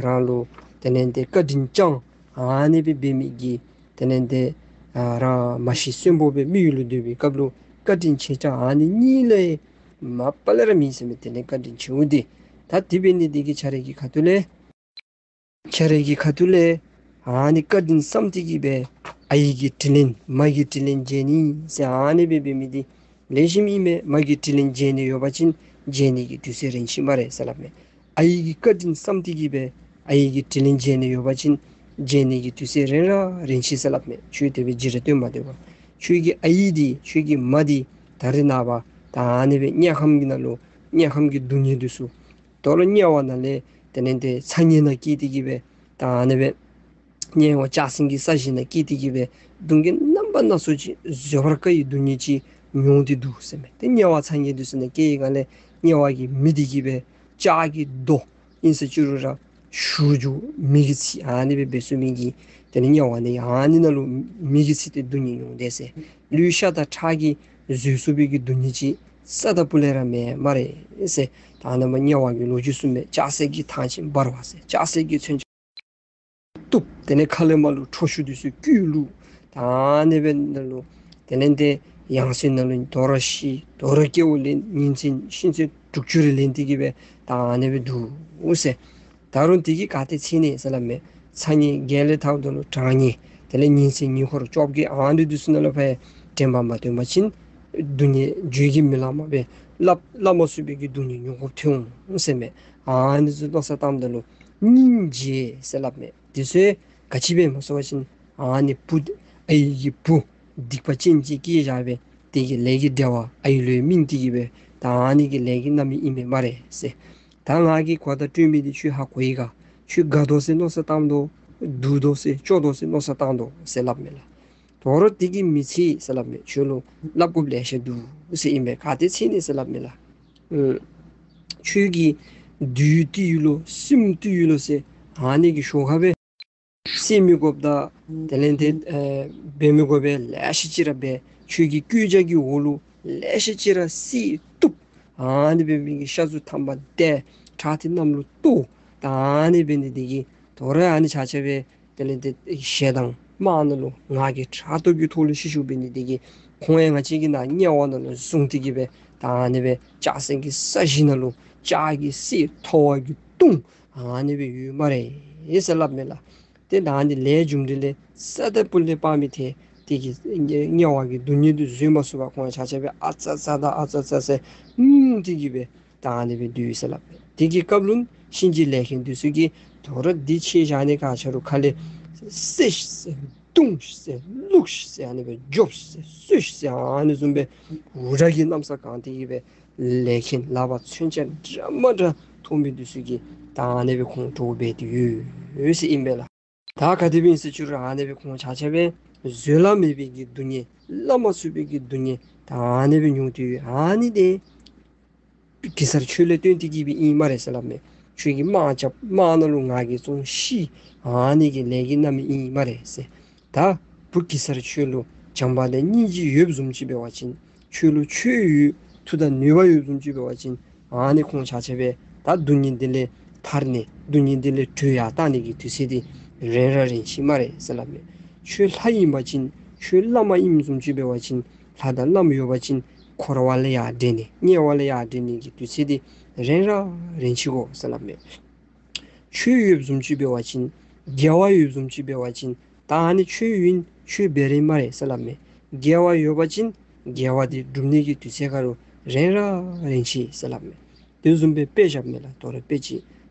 རང་ལུ་དེ་ལས་ཏེ་བཀའ་དྲིན་བསྐྱངས། ཨ་ནི་སྦེ་འབད་མི་གི་དེ་ལས་ཏེ་ཨ་རང་མ་ཤི་གསོན་པོ་སྦེ་མི་ཡུལ་ལུ་སྡོད་པའི་སྐབས་ལུ་བཀའ་དྲིན་ཆེ་ཆེ་ཨ་ནི་གཉིས་ལས་མ་པ་ལས་ར་མེད་ཟེར་མས། དེ་ལས་བཀའ་དྲིན་ཆེཝ་འདི། ད་དེ་འབད་ནི་འདི་གིས་ཁྱོད་རའི་གི་ཁ་ཐུག་ལས་ཁྱོད་རའི་གི་ཁ་ཐུག་ལས་ཨ་ནི་བཀའ་དྲིན་བསམ་སྟེ་གི་སྦེ་ཨའི་གི་དྲིན་ལན་མ་གི་དྲིན་ལན་འཇལ་ནི་ཟེར་ཨ་ནི་སྦེ་འབད་མི་འདི་ལེགས་ཤོམ་ཨིན་མས། མ་གི་དྲིན་ལན་འཇལ་ནི་ཡོད་པ་ཅིན་འཇལ་ནི་གི་དུས་ཚོད་རན་ཅི་སྨ་རེ་ཟེར་སླབ་མས། ཨའི་གི་བཀའ་དྲིན་བསམ་སྟེ་གི་སྦེ་ཨའི་གི་དྲིན་ལན་འཇལ་ནི་ཡོད་པ་ཅིན་འཇལ་ནི་གི་དུས་ཚོད་རན་ར་རན་ཅི་ཟེར་སླབ་མས། ཁྱོད་དེ་སྦེ་ཅིག་ར་སྟོན་མ་སྡོད་པར་ཁྱོད་ཀྱི་ཨའི་འདི་ཁྱོད་ཀྱི་མ་འདི་ད་རེས་ནངས་པ་ད་ཨ་ནི་སྦེ་དམྱལ་ཁམས་ཀྱི་ནང་ལུ་དམྱལ་ཁམས་ཀྱི་སྡུག་བསྔལ་འདི་ཚུ་དོ་རུང་དམྱལ་བ་ནང་ལས་དེ་ལས་ཏེ་ཚ་དམྱལ་ནང་སྐྱེས་ཏེ་གི་སྦེ་ད་ཨ་ནི་སྦེ་དམྱལ་བ་ལྕགས་སྲིན་གྱི་ས་གཞི་ནང་སྐྱེས་ཏེ་གི་སྦེ་སྡུག་བསྔལ་རྣམ་པ་སྣ་ཚོགས་ཅིག་བཟོད་པར་དཀའ་བའི་སྡུག་བསྔལ་ཅིག་མྱོང་སྟེ་འདུག་ཟེར་མས། ཏེ་དམྱལ་བ་ཚ་དམྱལ་འདི་ཚུ་ནང་སྐྱེས་ཡི་ག་ལས་དམྱལ་བ་གི་མི་འདི་གིས་སྦེ་ལྕགས་ཀྱི་རྡོ་ཨིན་ཟེར་ཅི་རུང་ར་ཞུ་རྒྱུ་མེ་གིས་ཚིག་ཨ་ནི་སྦེ་འབད་ཚུགས་མི་གི་དེ་ལས་དམྱལ་བ་ནང་ཨ་ནི་ནང་ལུ་མེ་གིས་ཚིག་སྟེ་སྡུག་བསྔལ་མྱོང་དེས་ཟེར། ལུས་ཤ་དང་ཁྲག་གིས་བཟོད་ཚུགས་པའི་གི་སྡུག་བསྔལ་ཅིག་རྩ་དང་སྤུ་ལས་ར་མེད་སྨ་རེ་ཟེར། ད་ནཱ་མ་དམྱལ་བ་གི་ལོ་རྒྱུས་གསུངས་མས། ལྕགས་སྲེག་གི་ཐང་ཆེན་འབར་བ་ཟེར། ལྕགས་སྲེག་གི་མཚོན་ཆ་གཏུབ། དེ་ལས་ཁ་ལས་མར་ལུ་ཁྲོ་ཆུ་འདི་ཚུ་སྐུད་བླུག། ད་ཨ་ནི་སྦེ་ནང་ལུ་དེ་ལས་ཏེ་ཡང་སྲིད་ནང་ལུ་དོ་རུང་ཤི་དོ་རུང་སྐྱེ་བ་ལེན། ཉིན་མཚན་ཤིང་ཚད་དྲུག་ཅུ་རེ་ལེན་ཏེ་གི་སྦེ་ད་ཨ་ནི་སྦེ་འདུག་ཟེར། ད་རུང་དེ་གིས་ག་ཏེ་ཚུད་ནི་ཟེར་སླབ་མས། ཚ་དམྱལ་བརྒྱད་ལས་ཐལཝ་ད་ལུ་གྲང་དམྱལ་དེ་ལས་ཉིན་མཚན་ཉེ་འཁོར་བཅོ་བརྒྱད་ཨ་ནི་འདི་ཚུ་ནང་ལུ་ཕར་དྲན་པ་མ་བཏོན་པ་ཅིན་སྡུག་བསྔལ་བརྗོད་ཀྱིས་མི་ལང་མ་སྦེ་སླབ་སླབ་མ་ཚུགས་པའི་གི་སྡུག་བསྔལ་མྱོང་དགོཔ་ཐོན་འོང་ཟེར་མས། ཨ་ནི་ཚུ་མནོ་བསམ་བཏངམ་ད་ལུ་སྙིང་རྗེ་ཟེར་སླབ་མས། དེ་ཚུ་ག་ཅི་སྦེ་སྨོ་ཟེར་བ་ཅིན་ཨ་ནི་བུ་ཨའི་གི་བུ་སྡིག་པ་ཅན་ཅིག་སྐྱེས་བཞག་སྦེ་དེ་གི་ལས་ཀྱི་འབྲས་བུ་ཨའི་ལུ་སྨིན་ཏེ་གི་སྦེ་ད་ཨ་ནི་གི་ལས་ཀྱི་རྣམ་སྨིན་ཨིན་མས་སྨ་རེ་ཟེར། ད་ང་གིས་གོ་བརྡ་སྤྲོད་མི་འདི་ཁྱོད་ཧ་གོ་ཡི་ག། ཁྱོད་དགའ་དོ་ཟེར་མནོ་བསམ་བཏངམ་དོ། སྡུག་དོ་ཟེར་སྐྱོ་དོ་ཟེར་མནོ་བསམ་བཏངམ་དོ་ཟེར་སླབ་མས་ལགས། དོ་རུང་དེ་གིས་མི་ཚད་ཟེར་སླབ་མས། ཁྱོད་ལུ་སླབ་དགོཔ་ལེ་ཤ་འདུག་ཟེར་ཨིན་པས། ག་ཏེ་ཚུད་ནི་ཟེར་སླབ་མས་ལགས། ཨུམ་ཁྱོད་ཀྱི་བདུད་འདི་ཡོད་ལོ་སྲིནམོ་འདི་ཡོད་ལོ་ཟེར་ཨ་ནི་གི་ཞོར་ཁར་སྦེ་བསད་མི་དགོཔ་དང་དེ་ལས་ཏེ་ཨེ་འབད་མི་དགོ་པའི་ལེ་ཤ་ཅིག་ར་འབད། ཁྱོད་ཀྱི་སྐུ་ཅ་གི་འོག་ལུ་ལེ་ཤ་ཅིག་ར་བསད་གཏུབ། ཨ་ནི་འབད་མི་གི་ཤ་ཚུ་ཐམས་ཅད་བཏོག། ཁྲག་ཐིགས་གནམ་ལུ་གཏོར། ད་ཨ་ནི་འབད་ནི་དེ་གིས་དོ་རུང་ཨ་ནི་ཆ་ཁྱབ་སྦེ་དེ་ལས་ཏེ་ཞེ་སྡང་དམག་ནང་ལུ་ང་རྒྱལ་ཕྲག་དོག་གི་ཐོག་ལུ་ཤི་ཤིཝ་འབད་ནི་དེ་གིས་ཁོང་ཡང་ང་བཅས་ཀྱི་ནཱ་དམྱལ་བ་ནང་ལུ་བཟུང་སྟེ་གི་སྦེ་ད་ཨ་ནི་སྦེ་ལྕགས་སྲེག་གི་ས་གཞི་ནང་ལུ་ལྕགས་ཀྱི་གསེར་ཐོ་བ་གིས་བརྡུང་ཨ་ནི་སྦེ་ཡོད་སྨ་རེ་ཟེར་སླབ་མས་ལགས། ཏེ་ད་ཨ་ནི་ལས་རྒྱུ་འབྲས་ལས་རྩ་དང་སྤུ་ལས་དཔག་མི་ཐལ། དེ་གི་དམྱལ་བ་གི་སྡུག་བསྔལ་འདི་བཟོད་མ་ཚུགས་པར་ཁོང་ཆ་ཁྱབ་སྦེ་ཨ་ཙ་ཙ་དང་ཨ་ཙ་ཙ་ཟེར་ངུ་སྟེ་གི་སྦེ་ད་ཨ་ནི་སྦེ་སྡོད་ཡི་ཟེར་སླབ་མས། དེ་གི་སྐབས་ལུ་གཤིན་རྗེ་ལས་མཁན་འདི་ཚུ་གིས་དོ་རུང་འདི་ཁྱེད་བཞག་ནི་ག་ཆ་རུང་ཁ་ལས་བསད་ཤིག་ཟེར་བརྡུང་ཤིག་ཟེར་བླུགས་ཤིག་ཟེར་ཨ་ནི་སྦེ་རྒྱོབ་ཤིག་ཟེར་གསོད་ཤིག་ཟེར་ཨ་ནི་བཟུམ་སྦེ་འུར་སྒྲ་གིས་གནམ་ས་གང་སྟེ་གི་སྦེ་ལས་མཁན་ལག་པར་མཚོན་ཆ་འདྲ་མ་འདྲ་ཐོགས་མི་འདི་ཚུ་གིས་ད་ཨ་ནི་སྦེ་ཁོང་འདྲོག་སྦེ་སྡོད་ཡོད་ཟེར་ཨིན་པས་ལགས། ད་ག་དེ་སྦེ་ཨིན་ཟེར་ཅི་རུང་ཨ་ནི་སྦེ་ཁོང་ཆ་ཁྱབ་སྦེ་བཟོད་གླགས་མེད་པའི་གི་སྡུག་བསྔལ་སླབ་མ་ཚུགས་པའི་གི་སྡུག་བསྔལ་ད་ཨ་ནི་སྦེ་མྱོང་སྟེ་ཡོད། ཨ་ནི་དེ་གེ་སར་ཁྱོད་ལུ་སྟོན་ཏེ་གི་སྦེ་ཨིན་སྨ་རེ་ཟེར་སླབ་མས། ཁྱོད་ཀྱིས་དམག་རྐྱབ་དམག་ནང་ལུ་ང་གིས་བཙོང་ཤི། ཨ་ནི་གི་ལས་ཀྱི་རྣམ་སྨིན་ཨིན་སྨ་རེ་ཟེར། ད་བུ་གེ་སར་ཁྱོད་ལུ་བྱམས་པ་དང་སྙིང་རྗེ་ཡོདཔ་བཟུམ་ཅིག་འབད་བ་ཅིན་ཁྱོད་ལུ་ཆོས་ཡོད་མཐུ་དང་ནུས་པ་ཡོདཔ་བཟུམ་ཅིག་འབད་བ་ཅིན་ཨ་ནི་ཁོང་ཆ་ཁྱབ་སྦེ་ད་སྡུག་བསྔལ་འདི་ལས་ཐར་ནི་སྡུག་བསྔལ་འདི་ལས་གྲོལ་ཡར་བཏང་ནི་གི་དུས་ཚོད་འདི་རན་ར་རན་ཅི་སྨ་རེ་ཟེར་སླབ་མས། ཁྱོད་ལྷ་ཨིན་པ་ཅིན་ཁྱོད་བླ་མ་ཨིནམ་བཟུམ་ཅིག་འབད་བ་ཅིན་ལྷ་དང་བླ་མ་ཡོད་པ་ཅིན་འཁོར་བ་ལས་ཡར་འདྲེན་ནི་དམྱལ་བ་ལས་ཡར་འདྲེན་ནི་གི་དུས་ཚོད་འདི་རན་ར་རན་ཅི་གོ་ཟེར་སླབ་མས། ཆོས་ཡོདཔ་བཟུམ་ཅིག་འབད་བ་ཅིན་དགེ་བ་ཡོདཔ་བཟུམ་ཅིག་འབད་བ་ཅིན་ད་ཨ་ནི་ཆོས་ཡོད་ཆོས་འབད་རན་སྨ་རེ་ཟེར་སླབ་མས། དགེ་བ་ཡོད་པ་ཅིན་དགེ་བ་འདི་སྒྲུབ་ནི་གི་དུས་ཚོད་ཁར་ལུ་རན་ར་རན་ཅི་ཟེར་སླབ་མས། དེ་བཟུམ་སྦེ་དཔེ་བཞགཔ་མས་ལགས། དོ་རུང་དཔེ་ཅིག་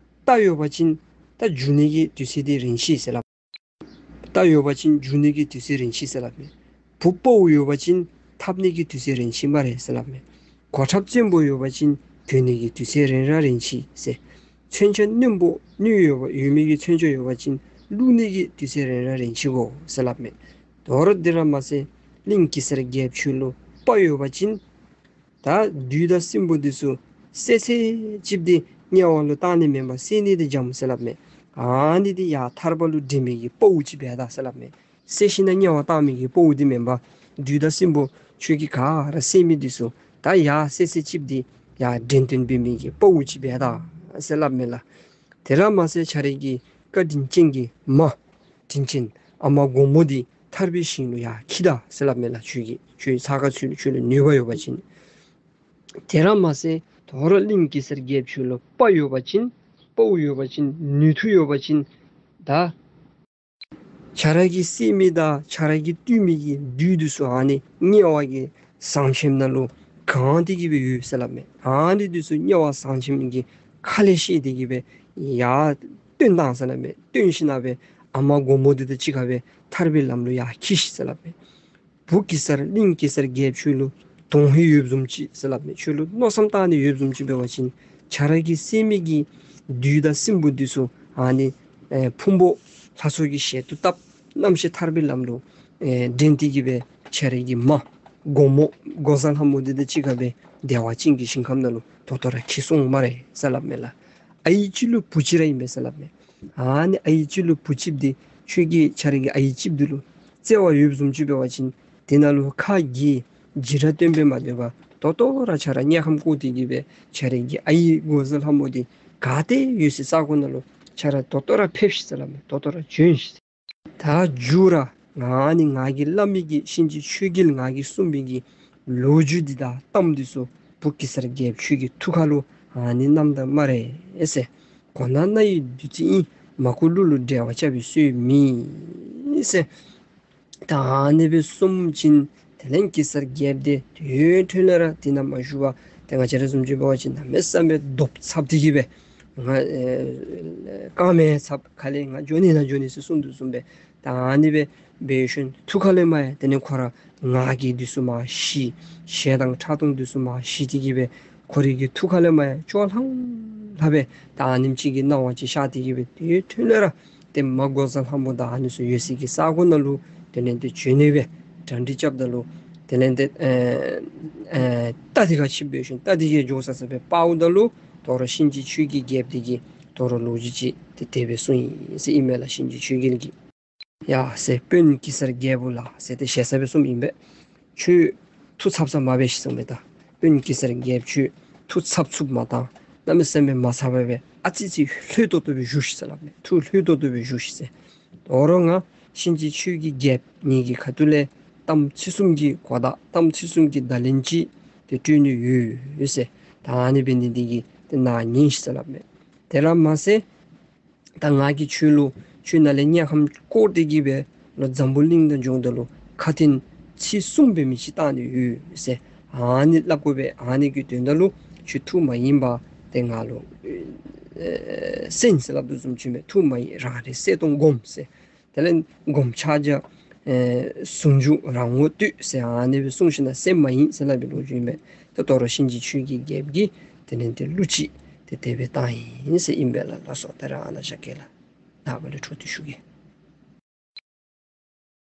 རྟ་ཡོད་པ་ཅིན་རྟ་རྒྱུག་ནི་གི་དུས་ཚོད་འདི་རན་ཅི་ཟེར་སླབ། རྟ་ཡོད་པ་ཅིན་རྒྱུག་ནི་གི་དུས་ཚོད་རན་ཅི་ཟེར་སླབ་མས། བུ་དཔའ་བོ་ཡོད་པ་ཅིན་འཐབ་ནི་གི་དུས་ཚོད་རན་ཅི་སྨ་རེ་ཟེར་སླབ་མས། གོ་ཁྲབ་བཙན་པོ་ཡོད་པ་ཅིན་གྱོན་ནི་གི་དུས་ཚོད་རན་ར་རན་ཅི་ཟེར། མཚོན་ཆ་རྣོན་པོ་རྣོན་ཡོད་པ་ཡོད་མི་གི་མཚོན་ཆ་ཡོད་པ་ཅིན་བླུག་ནི་གི་དུས་ཚོད་རན་ར་རན་ཅི་གོ་ཟེར་སླབ་མས། དོ་རུང་དེ་ར་མ་ཚད་གླིང་གེ་སར་རྒྱལཔོ་ཁྱོད་ལུ་དཔའ་ཡོད་པ་ཅིན་ད་བདུད་དང་སྲིན་པོ་འདི་ཚུ་བསད་ཚད་ཅིག་འདི་དམྱལ་བ་ལུ་བཏང་ནི་མེན་པར་བསད་ནི་འདི་འཇམ་ཟེར་སླབ་མས། ཨ་ནི་འདི་ཡར་ཐར་པ་ལུ་འདྲེན་མི་གི་དཔའ་བོ་ཅིག་འབད་ད་ཟེར་སླབ་མས། བསད་ཞིན་ན་དམྱལ་བ་བཏང་མི་གི་དཔའ་བོ་འདི་མེན་པར་བདུད་དང་སྲིན་པོ་ཁྱོད་ཀྱིས་ག་ར་བསད་མི་འདི་ཚུ་ད་ཡར་བསད་ཚད་ཅིག་འདི་ཡར་འདྲེན་སྟོན་འབད་མི་གི་དཔའ་བོ་ཅིག་འབད་ད་ཟེར་སླབ་མས་ལགས། དེ་ར་མ་ཚད་ཁྱོད་རའི་གི་བཀའ་དྲིན་ཅན་གྱི་མ་དྲིན་ཅན་ཨ་མ་མགོན་པོ་འདི་ཐར་པའི་ཞིང་ལུ་ཡར་འཁྱིད་ད་ཟེར་སླབ་མས་ལགས། ཁྱོད་ཀྱིས་ཁྱོད་ཚ་ཁ་ཚུད་ལུ་ཁྱོད་ལུ་ནུས་པ་ཡོད་པ་ཅིན། དེ་ར་མ་ཚད་དོ་རུང་གླིང་གེ་སར་རྒྱལཔོ་ཁྱོད་ལུ་དཔའ་ཡོད་པ་ཅིན་དཔའ་བོ་ཡོད་པ་ཅིན་ནུས་མཐུ་ཡོད་པ་ཅིན་ད་ཁྱོད་ར་གིས་བསད་མི་དང་ཁྱོད་ར་གིས་བཏུལ་མི་གི་བདུད་འདི་ཚུ་ཨ་ནི་དམྱལ་བ་གི་ཟངས་ཆེམ་ནང་ལུ་གང་སྟེ་གི་སྦེ་ཡོད་ཟེར་སླབ་མས། ཨ་ནི་འདི་ཚུ་དམྱལ་བ་ཟངས་ཆེམ་གྱི་ཁ་ལས་བཤེད་དེ་གི་སྦེ་ཡར་བཏོན་བཏང་ཟེར་སླབ་མས། བཏོན་ཞིན་ན་སྦེ་ཨ་མ་མགོན་པོ་འདི་དང་གཅིག་ཁར་སྦེ་ཐར་པའི་ལམ་ལུ་ཡར་འཁྱིད་ཤིག་ཟེར་སླབ་མས། བུ་གེ་སར་གླིང་གེ་སར་རྒྱལཔོ་ཁྱོད་ལུ་དོན་ཧིང་ཡོདཔ་བཟུམ་ཅིག་ཟེར་སླབ་མས། ཁྱོད་ལུ་མནོ་བསམ་བཏང་ནི་ཡོདཔ་བཟུམ་ཅིག་འབད་བ་ཅིན་ཁྱོད་ར་གིས་བསད་མི་གི་བདུད་དང་སྲིན་པོ་འདི་ཚུ་ཨ་ནི་ཨེ་ཕུང་པོ་ལྷ་ཚོགས་ཀྱི་ཞལ་དུ་བསྟབ། རྣམ་ཤེས་ཐར་པའི་ལམ་ལུ་ཨེ་འདྲེན་ཏེ་གི་སྦེ་ཁྱོད་ར་གི་མ་མགོན་མོ་འགོག་བཟའ་ལྷ་མོ་འདི་དང་གཅིག་ཁར་སྦེ་བདེ་བ་ཅན་གྱི་ཞིང་ཁམས་ནང་ལུ་ད་ལྟོ་ར་འཁྱིད་སོང་སྨ་རེ་ཟེར་སླབ་མས་ལགས། ཨའི་ཅིག་ལུ་བུ་གཅིག་ར་ཨིན་པས་ཟེར་སླབ་མས། ཨ་ནི་ཨའི་ཅིག་ལུ་བུ་གཅིག་འདི་ཁྱོད་ཀྱིས་ཁྱོད་ར་གི་ཨའི་གཅིག་འདི་ལུ་བརྩེ་བ་ཡོདཔ་བཟུམ་ཅིག་འབད་བ་ཅིན་དེ་ནང་ལུ་ཁ་གི་འཇིགས་སྐྲག་སྟོན་སྦེ་མ་སྡོད་པར་ད་ལྟོ་ར་ཁྱོད་ར་དམྱལ་ཁམས་བཀོ་སྟེ་གི་སྦེ་ཁྱོད་ར་གི་ཨའི་འགོག་བཟའ་ལྷ་མོ་འདི་ག་ཏེ་ཡོད་སའི་ས་གོ་ནང་ལུ་ཁྱོད་ར་ད་ལྟོ་ར་ཕེབས་ཤིག་ཟེར་སླབ་མས། ད་ལྟོ་ར་བྱོན་ཤིག། ད་མཇུག་ར་ང་ནི་ང་གིས་སླབ་མི་གི་གཤིན་རྗེ་ཆོས་རྒྱལ་ང་གིས་གསུངས་མི་གི་ལོ་རྒྱུས་འདི་དང་གཏམ་འདི་ཚུ་བུ་གེ་སར་རྒྱལཔོ་ཁྱོད་ཀྱི་ཐུགས་ཁ་ལུ་ཨ་ནི་བསྣམས་ད་སྨ་རེ་ཟེར། གོ་ན་རྣ་ཡི་བདུད་རྩི་ཨིན། མ་གོ་གླུ་ལུ་འགྲེལ་བ་རྐྱབ་པའི་སྲོལ་མེད་ཟེར། ད་ཨ་ནི་སྦེ་གསུངམ་ཅིག་དེ་ལས་གེ་སར་རྒྱལཔོ་འདི་དེ་འཕྲོ་ལས་ར་དེ་ནང་མ་བཞུགས་པར་ཏེ་ང་བཅས་ར་བཟུམ་ཅིག་འབད་བ་ཅིན་གནམ་མེད་ས་མེད་རྡོབ་ཚབ་སྟེ་གི་སྦེ་ང་ཨེ་རྐངམ་ཚབ་ཁ་ལས་ང་འགྱོ་ནི་ན་འགྱོ་ནི་ཟེར་གསུངས་དོ་བཟུམ་སྦེ་ད་ཨ་ནི་སྦེ་འབད་ཞིནམ་ཐུགས་ཁ་ལས་མར་ཡང་དེ་ལས་ཁོ་ར་ངག་གི་འདི་ཚུ་མར་ཞི། ཞེ་སྡང་ཕྲག་དོག་འདི་ཚུ་མར་ཞི་སྟེ་གི་སྦེ་ཁོ་རའི་གི་ཐུགས་ཁ་ལས་མར་ཡང་སྐྱོ་ལྷང་ལྷང་སྦེ་ད་ཨ་ནེམ་ཅིག་གི་སྣང་བ་ཅིག་ཤར་ཏེ་གི་སྦེ་དེ་འཕྲོ་ལས་ར་ཏེ་མ་འགོག་བཟའ་ལྷ་མོ་དང་ཨ་ནི་ཚུ་ཡོད་སའི་གི་ས་གོ་ནང་ལུ་དེ་ལས་ཏེ་བྱོན་ནི་སྦེ་གྲ་སྒྲིག་རྐྱབ་ད་ལུ་དེ་ལས་ཏེ་ཨེ་ཨེ་རྟ་འདི་ཁར་ཆིབས་འབད་ཞིནམ་རྟ་འདི་གིས་འགྱོ་ས་ས་སྦེ་འབག་འོང་ད་ལུ་དོ་རུང་གཤིན་རྗེ་ཆོས་རྒྱལ་རྒྱལཔོ་འདི་གིས་དོ་རུང་ལོ་རྒྱུས་ཅིག་ཏེ་དེ་སྦེ་གསུངས་ཡི་ཟེར་ཨིན་མས་ལགས། གཤིན་རྗེ་ཆོས་རྒྱལ་གྱིས་ཡ་ཟེར་དཔོན་གེ་སར་རྒྱལ་པོ་ལགས་ཟེར་ཏེ་ཞེ་ས་སྦེ་གསུངམ་ཨིན་པས། ཁྱོད་ཐུགས་འཚབ་ས་མ་འབད་ཤིག་ཟེར་མས། ད་དཔོན་གེ་སར་རྒྱལཔོ་ཁྱོད་ཐུགས་འཚབ་འཚུབ་མ་བཏང་། གནམ་མེད་ས་མེད་མ་འཚབ་པར་སྦེ་ཨ་ཙི་ཅིག་ལྷོད་ཏོག་ཏོ་སྦེ་བཞུགས་ཤིག་ཟེར་སླབ་མས། ཐུགས་ལྷོད་ཏོག་ཏོ་སྦེ་བཞུགས་ཤིག་ཟེར། དོ་རུང་ང་གཤིན་རྗེ་ཆོས་ཀྱི་རྒྱལཔོ་ངེ་གི་ཁ་ཐུག་ལས་གཏམ་ཚིག་གསུམ་གྱི་གོ་བརྡ་གཏམ་ཚིག་གསུམ་གྱི་བརྡ་ལན་ཅིག་ཏེ་སྤྲོད་ནི་ཡོད་ཟེར། ད་ཨ་ནི་འབད་ནི་འདི་གིས་ཏེ་ནཱ་ཉན་ཤིག་ཟེར་སླབ་མས། དེ་ར་མ་ཚད་ད་ང་གིས་ཁྱོད་ལུ་ཁྱོད་ནཱ་ལས་དམྱལ་ཁམས་བསྐོར་ཏེ་གི་སྦེ་ལོག་འཛམ་བུ་གླིང་ནང་འགྱོཝ་ད་ལུ་ ཁ་ཏོན་ཚིག་གསུམ་སྦེ་མི་ཅིག་བཏང་ནི་ཡོད་ཟེར། ཨ་ནི་སླབ་དགོ་པས། ཨ་ནི་གི་དོན་དག་ལུ་ཁྱོད་ཐུགས་མ་མཉེས་པར་ཏེ་ང་ལུ་ཨེ་གསན་ཟེར་སླབ་དོ་བཟུམ་ཅིག་མས། ཐུགས་མ་མཉེས། རང་རེ་གསལ་སྟོང་སྒོམ་ཟེར། དེ་ལས་སྒོམ་ཕྱག་རྒྱ་ཨེ་ཟུང་འཇུག་རང་ངོ་བསྟོད་ཟེར་ཨ་ནི་སྦེ་གསུངས་ཞིནམ་ལས་སེམས་མ་མཉེས་ཟེར་སླབ་པའི་ལོ་རྒྱུས་མས། ཏེ་དོ་རུང་གཤིན་རྗེ་ཆོས་ཀྱི་རྒྱལཔོ་གིས་དེ་ལས་ཏེ་གླུ་ཅིག་ཏེ་དེ་སྦེ་བཏང་ཡི་ཟེར་ཨིན་པས་ལགས། ལགས་སོ། ད་རེས་ཨ་ནཱ་བཞག་གེ་ལགས། ད་ཕར་ལས་འཕྲོ་མཐུད་ཞུ་གེ།